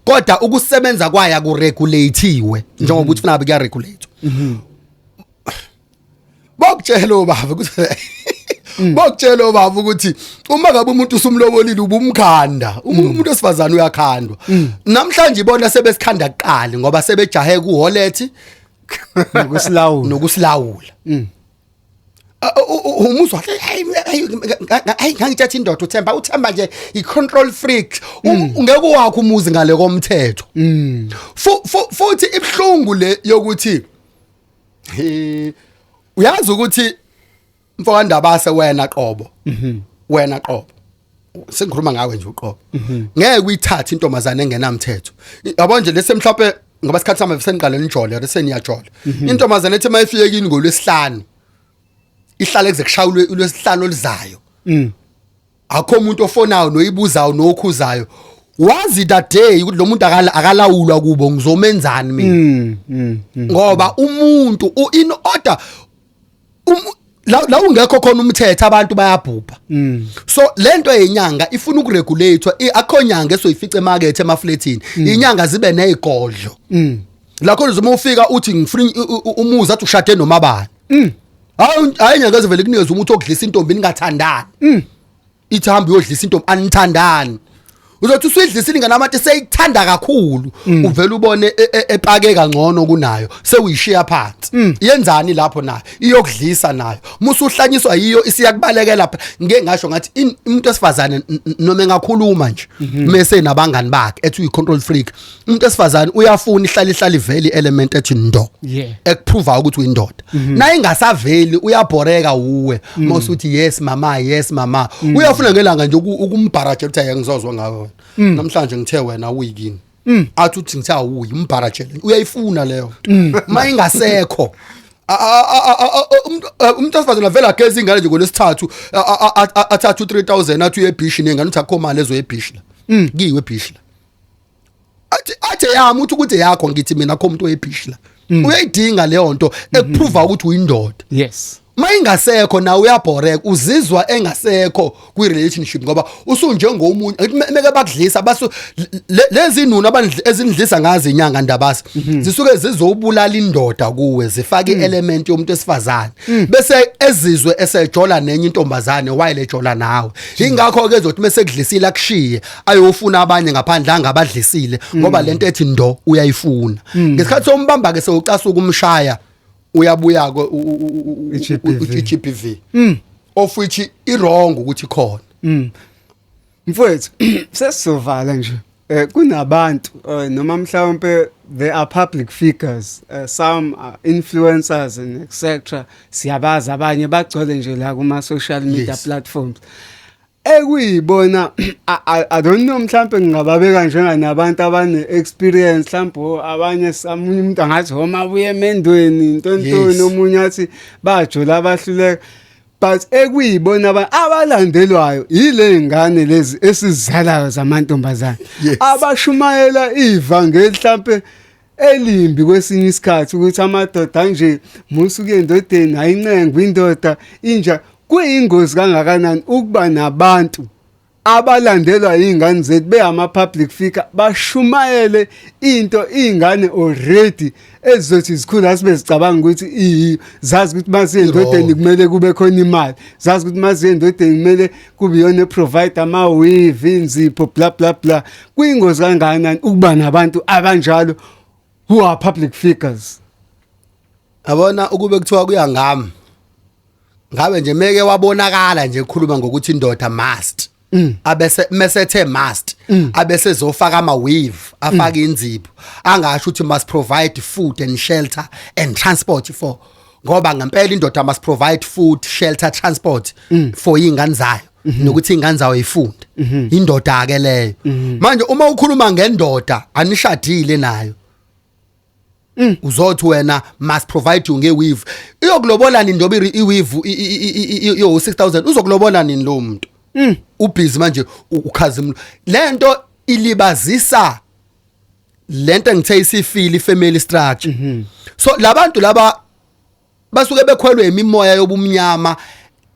kodwa ukusebenza kwayo akuregulatiwe njengoba ukuthi funa kuya regulate. Bokutshela ubaba ukuthi uma ngabe umuntu usumlobolile ubumkhanda, umuntu wesifazane uyakhandwa. Namhlanje ibona sebesikhanda kuqala ngoba sebejahe kuholet nokusilawula. Nokusilawula. Umuzwa, hayi hayi, ngangitshathi indoda uThemba, uThemba nje i-control freak. Ungeke wakho umuzi ngale komthetho. Futhi ibhlungu le yokuthi he uyazi ukuthi mfowandabase wena qobo, wena qobo, sengikhuluma ngawe nje uqobo, ngeke uyithathe intombazane engenamthetho, yabo nje lese mhlawumbe ngoba isikhathi sami seniqale nijole, seniyajola, intombazane ethi mayifike kini ngolwesihlanu ihlale kuze kushaywe ulwesihlanu oluzayo, akho umuntu ofonayo noyibuzayo nokhuzayo. Wazi that day ukuthi lo muntu akalawulwa kubo, ngizomenzani mina? Ngoba umuntu in order la ungekho khona umthetho abantu bayabhubha. So lento yenyanga ifuna ukuregulatewa. Akho nyanga esoyifica emarket, emafletini, inyanga zibe nezigodlo la khona uma ufika uthi ngifuna umuzi, athi ushade noma bani. Hayi hayi, inyanga ezivele kunikeza umuthi okudlisa intombi ningathandani, ithi hamba uyodlisa intombi anithandani. Uzothi usuyidlisile ingane amate seyikuthanda kakhulu, uvela ubone epake kangcono kunayo, sewuyishiya phansi. Yenzani lapho nayo? Iyokudlisa nayo. Musuhlanyiswa yiyo, isiyakubalekela. Ngeke ngasho ngathi umuntu wesifazane noma engakhuluma nje mase nabangani bakhe ethi uyi control freak, umuntu wesifazane uyafuna ihlala ihlala ivele element ethi ndo ekuprova ukuthi uyindoda. Na ingasaveli uyabhoreka uwe mawusuthi yes mama, yes mama. Uyafuna ngelanga nje ukumbharaje ukuthi ayi, ngizozwa ngawe wena namhlanje, ngithe wena uyikini, athi uthi ngithe awuyi, umbharajele. Uyayifuna leyo nto. Mayingasekho umuntu wesifazane avela ageza ingane nje ngolwesithathu, athathe u3000 athi uye ebhishi nengane, uthi akho mali ezoye ebhishi la, kiwe ebhishi la, athi yami, uthi ukuthi yakho, ngithi mina akho umuntu oyebhishi la. Uyayidinga leyo nto ekuprova ukuthi uyindoda. Mayingasekho na uyabhoreka, uzizwa engasekho kwi relationship ngoba usunjengomunye meke bakudlisa basu lezi nunu ezindlisa ngazo inyanga ndabasa zisuke zizobulala indoda kuwe, zifake element yomuntu esifazane, bese ezizwe esejola nenye intombazane while ejola nawe. Ingakho ke ezothi mase kudlisile akushiye ayofuna abanye ngaphandle angabadlisile, ngoba lento ethi ndo uyayifuna. Ngesikhathi sombamba ke sewucasuka umshaya, uyabuya ke i-GBV. i-GBV, of which i wrong ukuthi khona. Mfowethu, sesizovala nje. Kunabantu noma mhlawumbe they are public figures, some are influencers and etc. Siyabazi abanye bagcwele nje la kuma social media platforms. Ekuyibona I don't know, mhlambe ngingababeka njenganabantu abane experience, mhlambe abanye, samunye umuntu angathi omabuye emendweni, intontoni, omunye athi bajola abahluleka, but ekuyibona abalandelwayo yile ngane lezi esizalayo zamantombazane abashumayela ivangeli mhlambe elimbi kwesinye isikhathi, ukuthi amadoda nje musuke endodeni ayincengwe indoda inja. Kuyingozi kangakanani ukuba nabantu abalandelwa izingane zethu beyama public figure, bashumayele into ingane already ezizothi zikhula sibe zicabanga ukuthi iyi zazi ukuthi mase endodeni I-wrong. Kumele kube khona imali, zazi ukuthi mase endodeni kumele kube iyona provide ama weave, inzipho, bla bla bla? Kuyingozi kangakanani ukuba nabantu abanjalo who are public figures? Yabona, ukube kuthiwa kuya ngami, ngabe nje meke wabonakala nje ekhuluma ngokuthi indoda must, abese mesethe must, abese zofaka ama weave, afake inzipho, angasho ukuthi must provide food and shelter and transport for, ngoba ngempela indoda must provide food, shelter, transport for ingane zayo, nokuthi ingane zayo ifunde. Indoda ke leyo. Manje uma ukhuluma ngendoda anishadile nayo, uzothi wena must provide you ngeweave, iyokulobola nini ndoba iweave yo 6000? Uzokulobola nini lo muntu? Ubusy manje ukhazimlo. Lento ilibazisa lento engithe isifili family structure. So labantu laba basuke bekhwelwe imimoya yobumnyama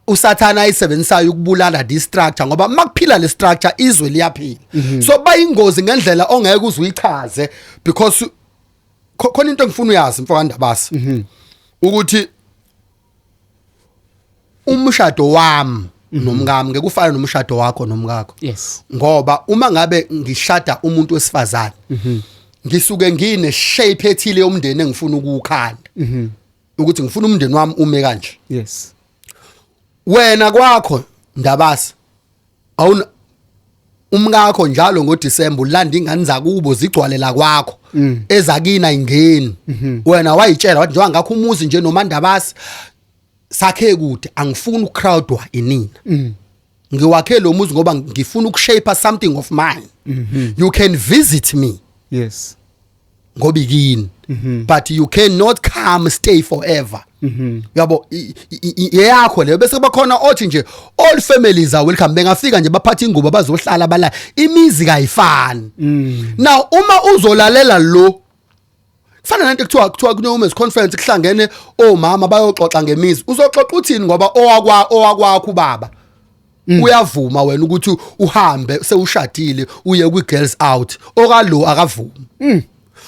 usathana ayisebenzisayo ukubulala this structure, ngoba makuphila le structure izwe liyaphila. So bayingozi ngendlela ongeke uze uyichaze, because khona into engifuna uyazi, mfokandabasi, ukuthi umshado wami nomkami ngeke ufane nomshado wakho nomkakho, ngoba uma ngabe ngishada umuntu wesifazane ngisuke ngine shape ethile yomndeni engifuna ukuwukhanda, ukuthi ngifuna umndeni wami ume kanje. Wena kwakho ndabasi awuna umkakho, njalo ngoDecember ulanda ingane zakubo zigcwale la kwakho, ezakina ingeni. Wena wayitshela wathi njengoba ngakho umuzi nje nomandabasi sakhe kude, angifuni ukucrowdwa inina, ngiwakhe lo muzi ngoba ngifuna ukushape something of mine. You can visit me ngoba ikini, but you cannot come stay forever, yabo. Eyakho leyo. Bese kuba khona othi nje all families are welcome, bengafika nje baphatha ingubo bazohlala bala. Imizi kayifani. Now uma uzolalela lo, kufana nento kuthiwa kune women's conference, kuhlangene omama bayoxoxa ngemizi. Uzoxoxa uthini? Ngoba owakwakho ubaba uyavuma wena ukuthi uhambe sewushadile uye kwi girls out, okalo akavumi,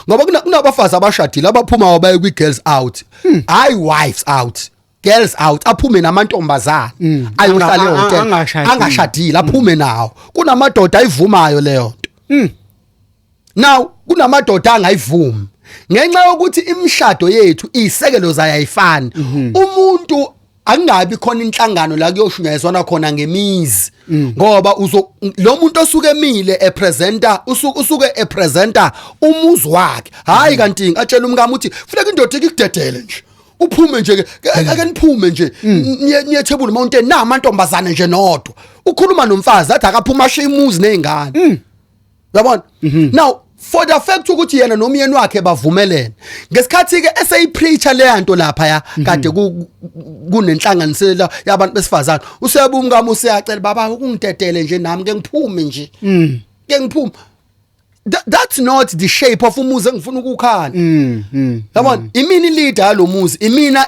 ngoba kunabafazi abashadile abaphuma baye kwi girls out, hayi wives out, girls out, aphume namantombazana ayohlala ehotel. Angashadile. Angashadile, aphume nawo. Kunamadoda ayivumayo leyo nto. Now kunamadoda angayivumi ngenxa yokuthi imishado yethu isekelo zayo ayifani. Umuntu akungabi khona inhlangano la kuyoshunyayezwana khona ngemizi, ngoba uzo lo muntu osuke emile epresenta usuke epresenta umuzi wakhe. Hayi, kanti atshela umkami uthi funeka indoda ikudedele nje, uphume nje ke, ake niphume nje niye Table Mountain na amantombazane nje nodwa. Ukhuluma nomfazi athi akaphuma ashiye umuzi nezingane, uyabona. Now for the fact ukuthi yena nomyeni wakhe bavumelene, ngesikhathi ke eseyipreacher le nto lapha ya kade kunenhlanganisela yabantu besifazane, useyabuka umkami useyacela, "Baba, ukungidedele nje nami ke ngiphume nje, ke ngiphume." That's not the shape of umuzi engifuna ukukhanda, yabona. Imini leader yalomuzi imina.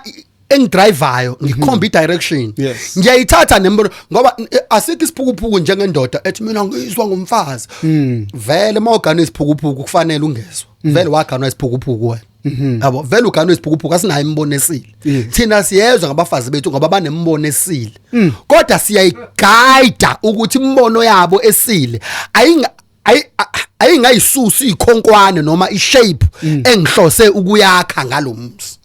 Engidrivayo ngikhomba i-direction. Ngiyayithatha nembono ngoba asikho isiphukuphuku njengendoda ethi mina ngizwa ngumfazi. Vele mawugana isiphukuphuku kufanele ungezwa. Vele waganwa isiphukuphuku wena. Yabo, vele uganwe isiphukuphuku, asinayo imbono esile. Thina siyezwa ngabafazi bethu ngoba banembono esile. Kodwa siyayiguide ukuthi imbono yabo esile ayinga ayingayisusi ikhonkwane noma ishape engihlose ukuyakha ngalomuzi.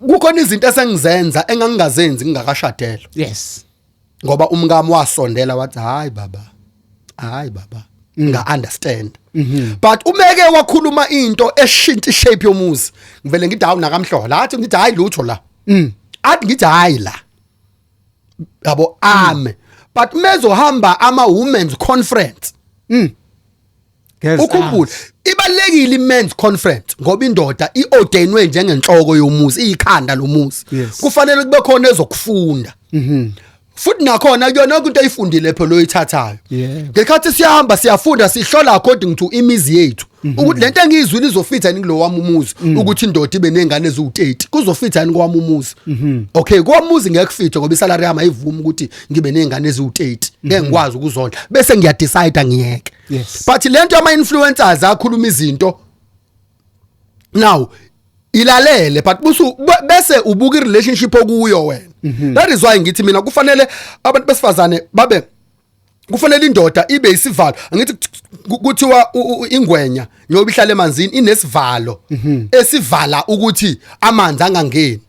Kukhona izinto esengizenza engangingazenzi ngingakashadelwa. Ngoba umkami wasondela wathi, "Hayi baba, hayi baba, nga understand." But umeke wakhuluma into eshintsha ishape yomuzi, ngivele ngithi, "Hawu, nakamhlola." Athi ngithi, "Hayi, lutho la." Athi ngithi, "Hayi la." Yabo, ame. But mezohamba ama women's conference, Girls ukhumbule, out. Ibalekile i-men's conference ngoba indoda iordainwe njengenhloko yomuzi, iyikhanda lomuzi. Kufanele kube khona ezokufunda. Futhi nakhona kuyona yonke into oyifundile phela oyithathayo. Ngesikhathi siyahamba siyafunda, sihlola according to imizi yethu ukuthi lento engiyizwile izofitha yini kulo wami umuzi, ukuthi indoda ibe nengane eziwu30 kuzofitha yini kwami umuzi. Okay, kwami umuzi ngeke kufithe ngoba isalary yami ayivumi ukuthi ngibe nengane eziwu30, ngeke ngikwazi ukuzondla, bese ngiyadecide ngiyeke. But lento yama influencers akhuluma izinto now, ilalele, but busu bese ubuka irelationship okuyo wena. That is why ngithi mina kufanele abantu besifazane babe, kufanele indoda ibe isivalo. Angithi kuthiwa ingwenya njengoba ihlala emanzini inesivalo esivala ukuthi amanzi angangeni.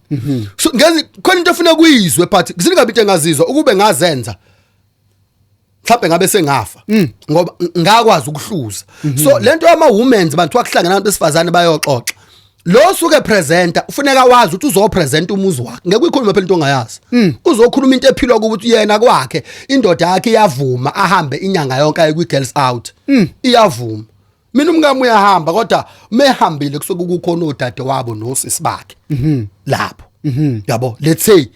So ngezi khona into efuna kuyizwe, but kusingabi into engazizwa ukube ngazenza, mhlawumbe ngabe sengafa ngoba ngakwazi ukuhluza. So lento yama women's, bantu wakuhlangana abantu besifazane bayoxoxa, lo suke presenter ufuneka wazi ukuthi uzopresent umuzi wakhe. Ngeke uyikhulume phela into ongayazi. Uzokhuluma into ephilwa ukuthi yena kwakhe indoda yakhe iyavuma ahambe inyanga yonke aye kwi girls out, iyavuma. Mina umkami uyahamba, kodwa mehambile kusuke kukhona odade wabo nosisi bakhe lapho, yabo. Let's say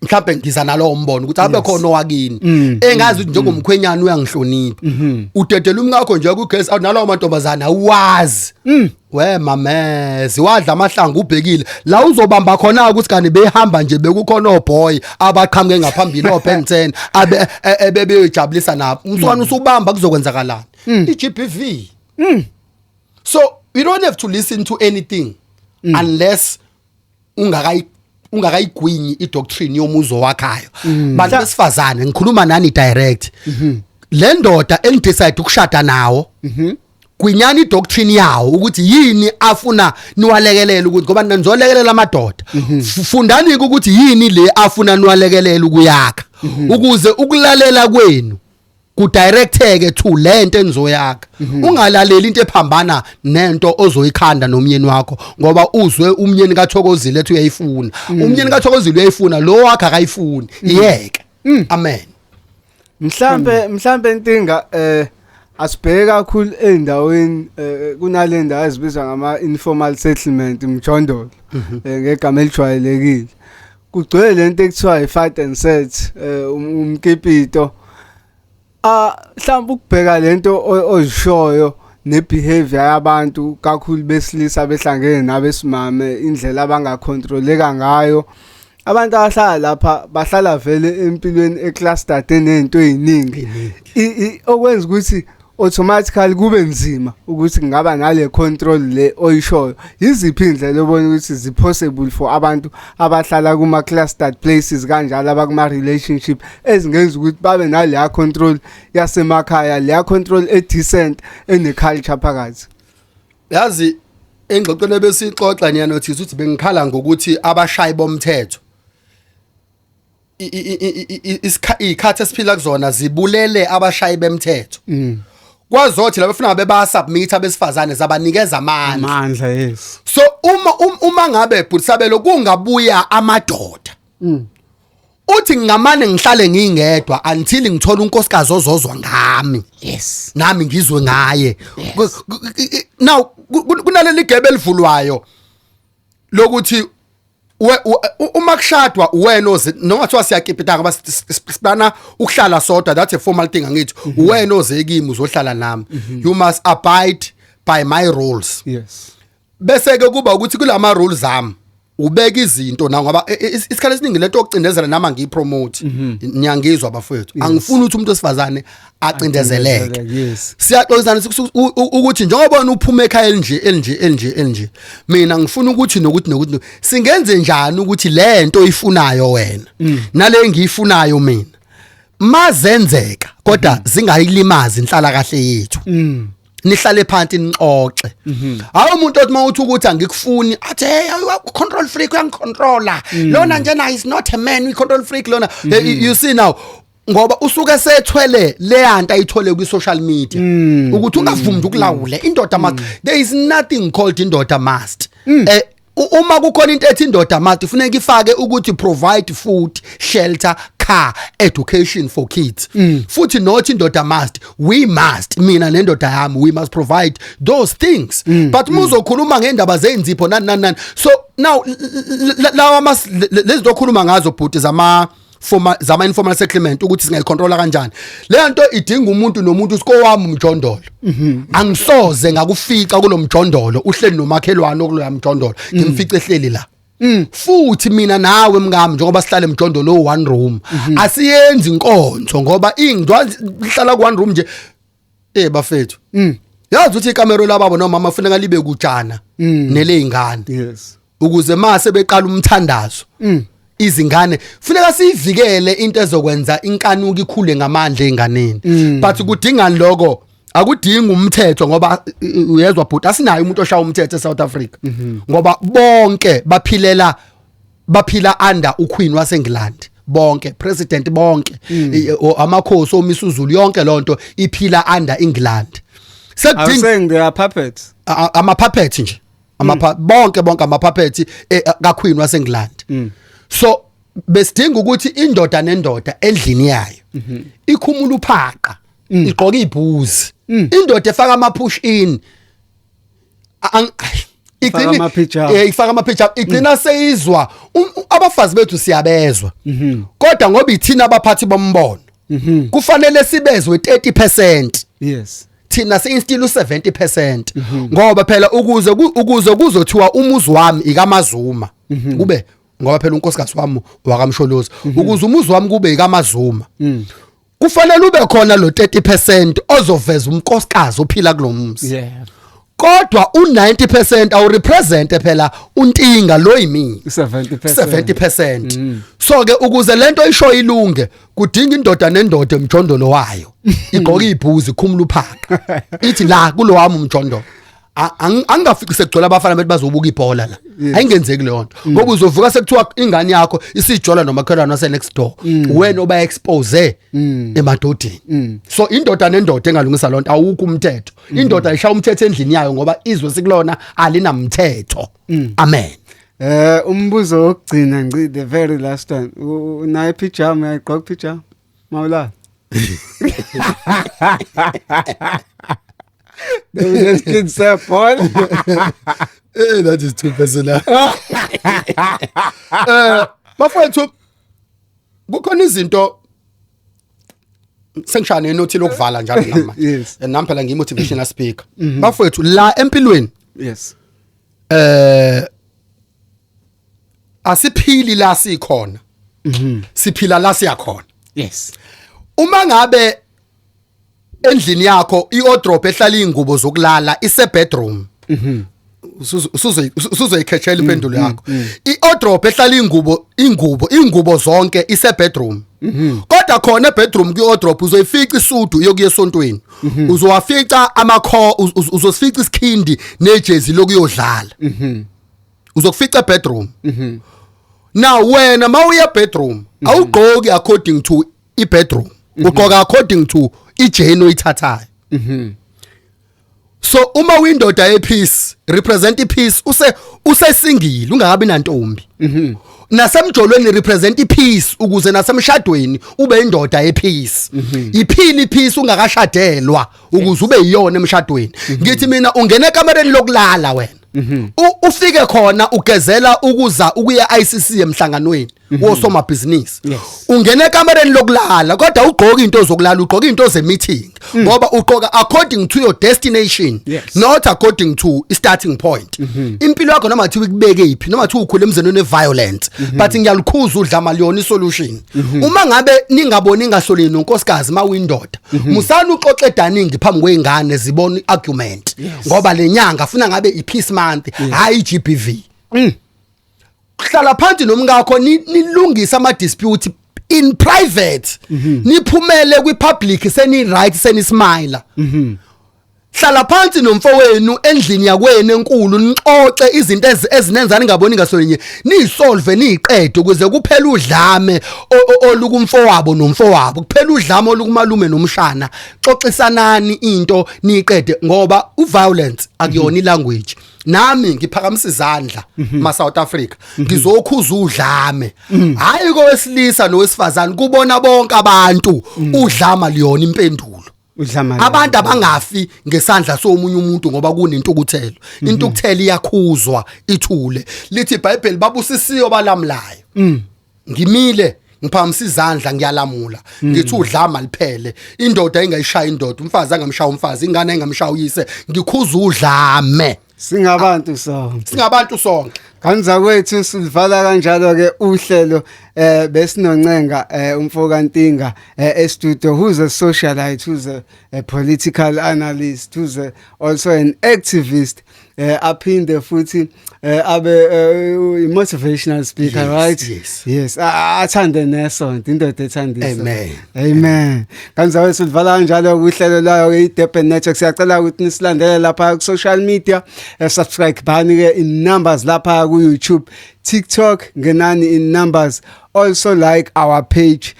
mhlawumbe ngiza nalowo mbono ukuthi abe khona owakini engazi ukuthi njengomkhwenyana uyangihlonipha. Udedela umkakho nje ku-girls out nalawo mantombazana, awazi we mamezi wadla amahlangu ubhekile la uzobamba khona ukuthi kani behamba nje bekukhona oboy abaqhamuke ngaphambili o-Ben 10 abe ebebeyojabulisa nabo umswana. Usubamba kuzokwenzakalani? I-GBV. So you don't have to listen to anything unless ungakayigwinyi idoctrine yomuzi wakhayo. Bantu besifazane, ngikhuluma nani direct. Le ndoda enidecide ukushada nawo, gwinyani idoctrine yawo ukuthi yini afuna niwalekelele, ukuthi ngoba nizolekelela amadoda. Fundani ukuthi yini le afuna niwalekelele ukuyakha, ukuze ukulalela kwenu kudirecteke to lento enizoyakha. Ungalaleli into ephambana nento ozoyikhanda nomyeni wakho ngoba uzwe umyeni kaThokozile ethi uyayifuna. Umyeni kaThokozile uyayifuna, lo wakhe akayifuni, iyeke. Amen. Mhlambe intinga asibheke kakhulu eindaweni kunale ndawo ezibizwa ngama informal settlement, imjondolo ngegama elijwayelekile. Kugcwele lento ekuthiwa i-fight and set, umkipito. Mhlawumbe ukubheka lento ozishoyo nebehavior yabantu kakhulu besilisa behlangene nabesimame, indlela abangacontroleka ngayo. Abantu abahlala lapha bahlala vele empilweni eclustered enento eziningi, okwenza ukuthi automatically kube nzima ukuthi kungaba nale control le oyishoyo. Yiziphi indlela obona ukuthi zi possible for abantu abahlala kuma clustered places kanjalo, abakuma relationship, ezingenza ukuthi babe naleya control yasemakhaya, leya control e decent ene culture phakathi? Yazi, engxoxweni besixoxa niyanotice ukuthi bengikhala ngokuthi abashayi bomthetho, izikhathi esiphila kuzona zibulele abashayi bemthetho, kwazothi laba befuna ngabe bayasubmit abesifazane zabanikeza amandla. Amandla, yes. So uma ngabe bhutisabelo kungabuya amadoda uthi ngingamane ngihlale ngingedwa until ngithola unkosikazi ozozwa ngami, nami ngizwe ngaye. Now kunaleli gebe elivulwayo lokuthi uma kushadwa wena oze, noma kuthiwa siyakipita ngoba siplana ukuhlala sodwa, that's a formal thing, angithi? Wena oze kimi uzohlala nami, you must abide by my rules. Bese ke kuba ukuthi kulama rules ami Ubeka izinto na ngoba isikhathi esiningi lento yokucindezela nama ngiyipromote, niyangizwa bafowethu, angifuni ukuthi umuntu wesifazane acindezeleke. Acindezeleke, yes. Siyaxoxisana ukuthi njengoba wena uphuma ekhaya elinje elinje elinje elinje, mina ngifuna ukuthi nokuthi nokuthi singenze njani ukuthi lento oyifunayo wena nale engiyifunayo mina mazenzeka, kodwa zingayilimazi inhlala kahle yethu. Nihlale phansi nixoxe. Hayi, umuntu othi mawuthi ukuthi angikufuni athi, "Hey, control freak, uyangicontrola lona njena, is not a man, we control freak lona." You see now, ngoba usuke sethwele leyanto ayithole kwi social media ukuthi ungavumi ukulawula indoda must. There is nothing called indoda must. Uma kukhona into ethi indoda must, kufuneka ifake ukuthi provide food, shelter, car, education for kids. Futhi not indoda must, we must, mina nendoda yami, we must provide those things. But muzokhuluma ngendaba zenzipho nani nani nani, so now lawa mas lezi okhuluma ngazo bhuti zama formal, zama informal settlement, ukuthi singayicontrola kanjani le nto, idinga umuntu nomuntu. Sikowami umjondolo, angisoze ngakufica kulomjondolo uhleli nomakhelwane okuloya mjondolo, ngimfice ehleli la. Futhi mina nawe mngami, njengoba sihlala emjondolo one room, asiyenzi inkonzo ngoba ingdwa ihlala ku one room nje. Bafethu, yazi ukuthi ikamero lababo nomama kufuneka libe kujana neleyingane ukuze mase beqala umthandazo izingane, funeka siyivikele into ezokwenza inkanuko ikhule ngamandla einganeni. But kudingani lokho? Akudingi umthetho, ngoba uyezwa bhuti, asinayo umuntu oshaya umthetho eSouth Africa, ngoba bonke baphilela, baphila under uQueen waseNgilandi bonke, president bonke, amakhosi, oMisuzulu, yonke lonto iphila under England. I'm Sekudinga saying they are puppets. Ama puppets nje, ama bonke bonke ama puppets kaQueen waseNgilandi. So besidinga ukuthi indoda nendoda endlini yayo ikhumula uphaqa, igqoka ibhuzi, indoda efaka ama push in Ifaka igcina ama-pyjama. Ifaka ama pyjama, igcina seyizwa abafazi bethu siyabezwa, kodwa ngoba ithina abaphathi bombono kufanele sibezwe 30%. Thina siyinstill u70%, ngoba phela ukuze kuzothiwa umuzi wami ikaMazuma kube, ngoba phela unkosikazi wami wakaMsholozi, ukuze umuzi wami kube ikaMazuma kufanele ube khona lo 30% ozoveza unkosikazi ophila kulomuzi. Kodwa u90% awurepresent phela untinga lo yimina. 70%. 70%. So ke ukuze lento isho ilunge, kudinga indoda nendoda emjondolo wayo igqoka ibhuzi, ikhumula uphaka, ithi la kulo wami umjondolo angingafiki sekugcwela abafana bethi bazobuka ibhola la. Ayingenzeki leyo nto, ngoba uzovuka sekuthiwa ingane yakho isijola nomakhelwane wase next door, wena oba expose emadodeni. So indoda nendoda engalungisa lonto, awukho umthetho. Indoda ishaya umthetho endlini yayo, ngoba izwe sikulona alinamthetho. Amen. Umbuzo wokugcina ngci, the very last one. Unayo pyjama, uyayigqoka pyjama? Mawula. Let's get Paul. That is too personal. Bafowethu, kukhona izinto sengishaya nenothi lokuvala njalo nami. Nami phela ngiyi motivational speaker. Bafowethu, la empilweni asiphili la sikhona. Siphila la siyakhona. Uma ngabe endlini yakho iwardrobe ehlala ingubo zokulala ise bedroom, usuzoyikhethela impendulo yakho. Iwardrobe ehlala ingubo zonke ise bedroom, kodwa khona ebedroom kwi-wardrobe uzoyifica isudu yokuya esontweni, uzowafica amakho, uzosifica isikhindi nejezi lokuyodlala, uzokufica ebedroom. Now wena mawuya bedroom awugqoki according to ibedroom, ugqoka according to ijourney oyithathayo. So uma uyindoda yepeace, represent ipeace use single ungakabi nantombi, nasemjolweni represent ipeace, ukuze nasemshadweni ube indoda yepeace. Iphila ipeace ungakashadelwa ukuze ube yiyona emshadweni. Ngithi mina ungena ekamereni lokulala wena, ufike khona ugezela ukuza ukuya ICC emhlanganweni. Wosomabhizinisi. Ungena ekamereni lokulala, kodwa ugqoka into zokulala, ugqoka into ze-meeting, ngoba ugqoka according to your destination, not according to i starting point. Impilo yakho, noma kuthiwa ikubeke iphi, noma kuthiwa ukhule emzini one violence, but ngiyalikhuza udlame, aliyona isolution. Uma ngabe ningaboni ngasolini nonkosikazi, mawindoda, musana uxoxe edaningi phambi kweingane zibona iargument, ngoba lenyanga funa ngabe ipeace month, hayi iGBV. Hlala phansi nomkakho, nilungise ama dispute in private, niphumele kwi public seni right, seni smile. Hlala phansi nomfowenu endlini yakwenu enkulu, nixoxe izinto ezinenza ningaboni ngasolinye, niyisolve, niyiqede, ukuze kuphele udlame olukumfowabo nomfowabo, kuphela udlame olukumalume nomshana. Xoxisanani into niyiqede, ngoba uviolence akuyona ilanguage. Nami ngiphakamisa izandla, ma South Africa, ngizokhuza udlame, hayi kowesilisa nowesifazane, kubona bonke abantu. Udlame aliyona impendulo. Udlame. Abantu abangafi ngesandla somunye umuntu ngoba kunentukuthelo. Intukuthelo iyakhuzwa ithule. Lithi iBhayibheli, babusisiwe balamlayo. Ngimile, ngiphakamisa izandla, ngiyalamula, ngithi udlame liphele. Indoda ingayishaya indoda, umfazi angamshaya umfazi, ingane engamshaya uyise. Ngikhuza udlame. Singabantu sonke. Singabantu sonke. Kanza kwethu, sivala kanjalo ke uhlelo. Besinoncenga umfo kaNtinga e-studio, who's a socialite, who's a political analyst, who's also an activist, aphinde futhi abe motivational speaker. Yes. Right? Yes. Yes, athande nesonto, indoda ethanda isonto. Amen. Amen. Kanza wethu, sivala kanjalo uhlelo layo ke iDurban Network. Siyacela ukuthi nisilandele lapha ku social media, subscribe bani ke in numbers lapha ku YouTube, TikTok, ngenani in numbers. Also like our page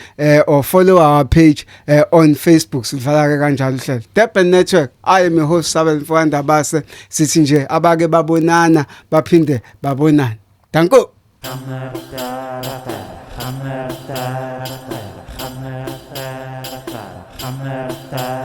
or follow our page on Facebook. Sivala ke kanjalo uhlelo Durban Network. I am your host, Sabel Mfowanda Base. Sithi nje abake babonana baphinde babonana. Danko. Hammer, da, da, da, hammer, da, da, hammer, da, da, hammer, da.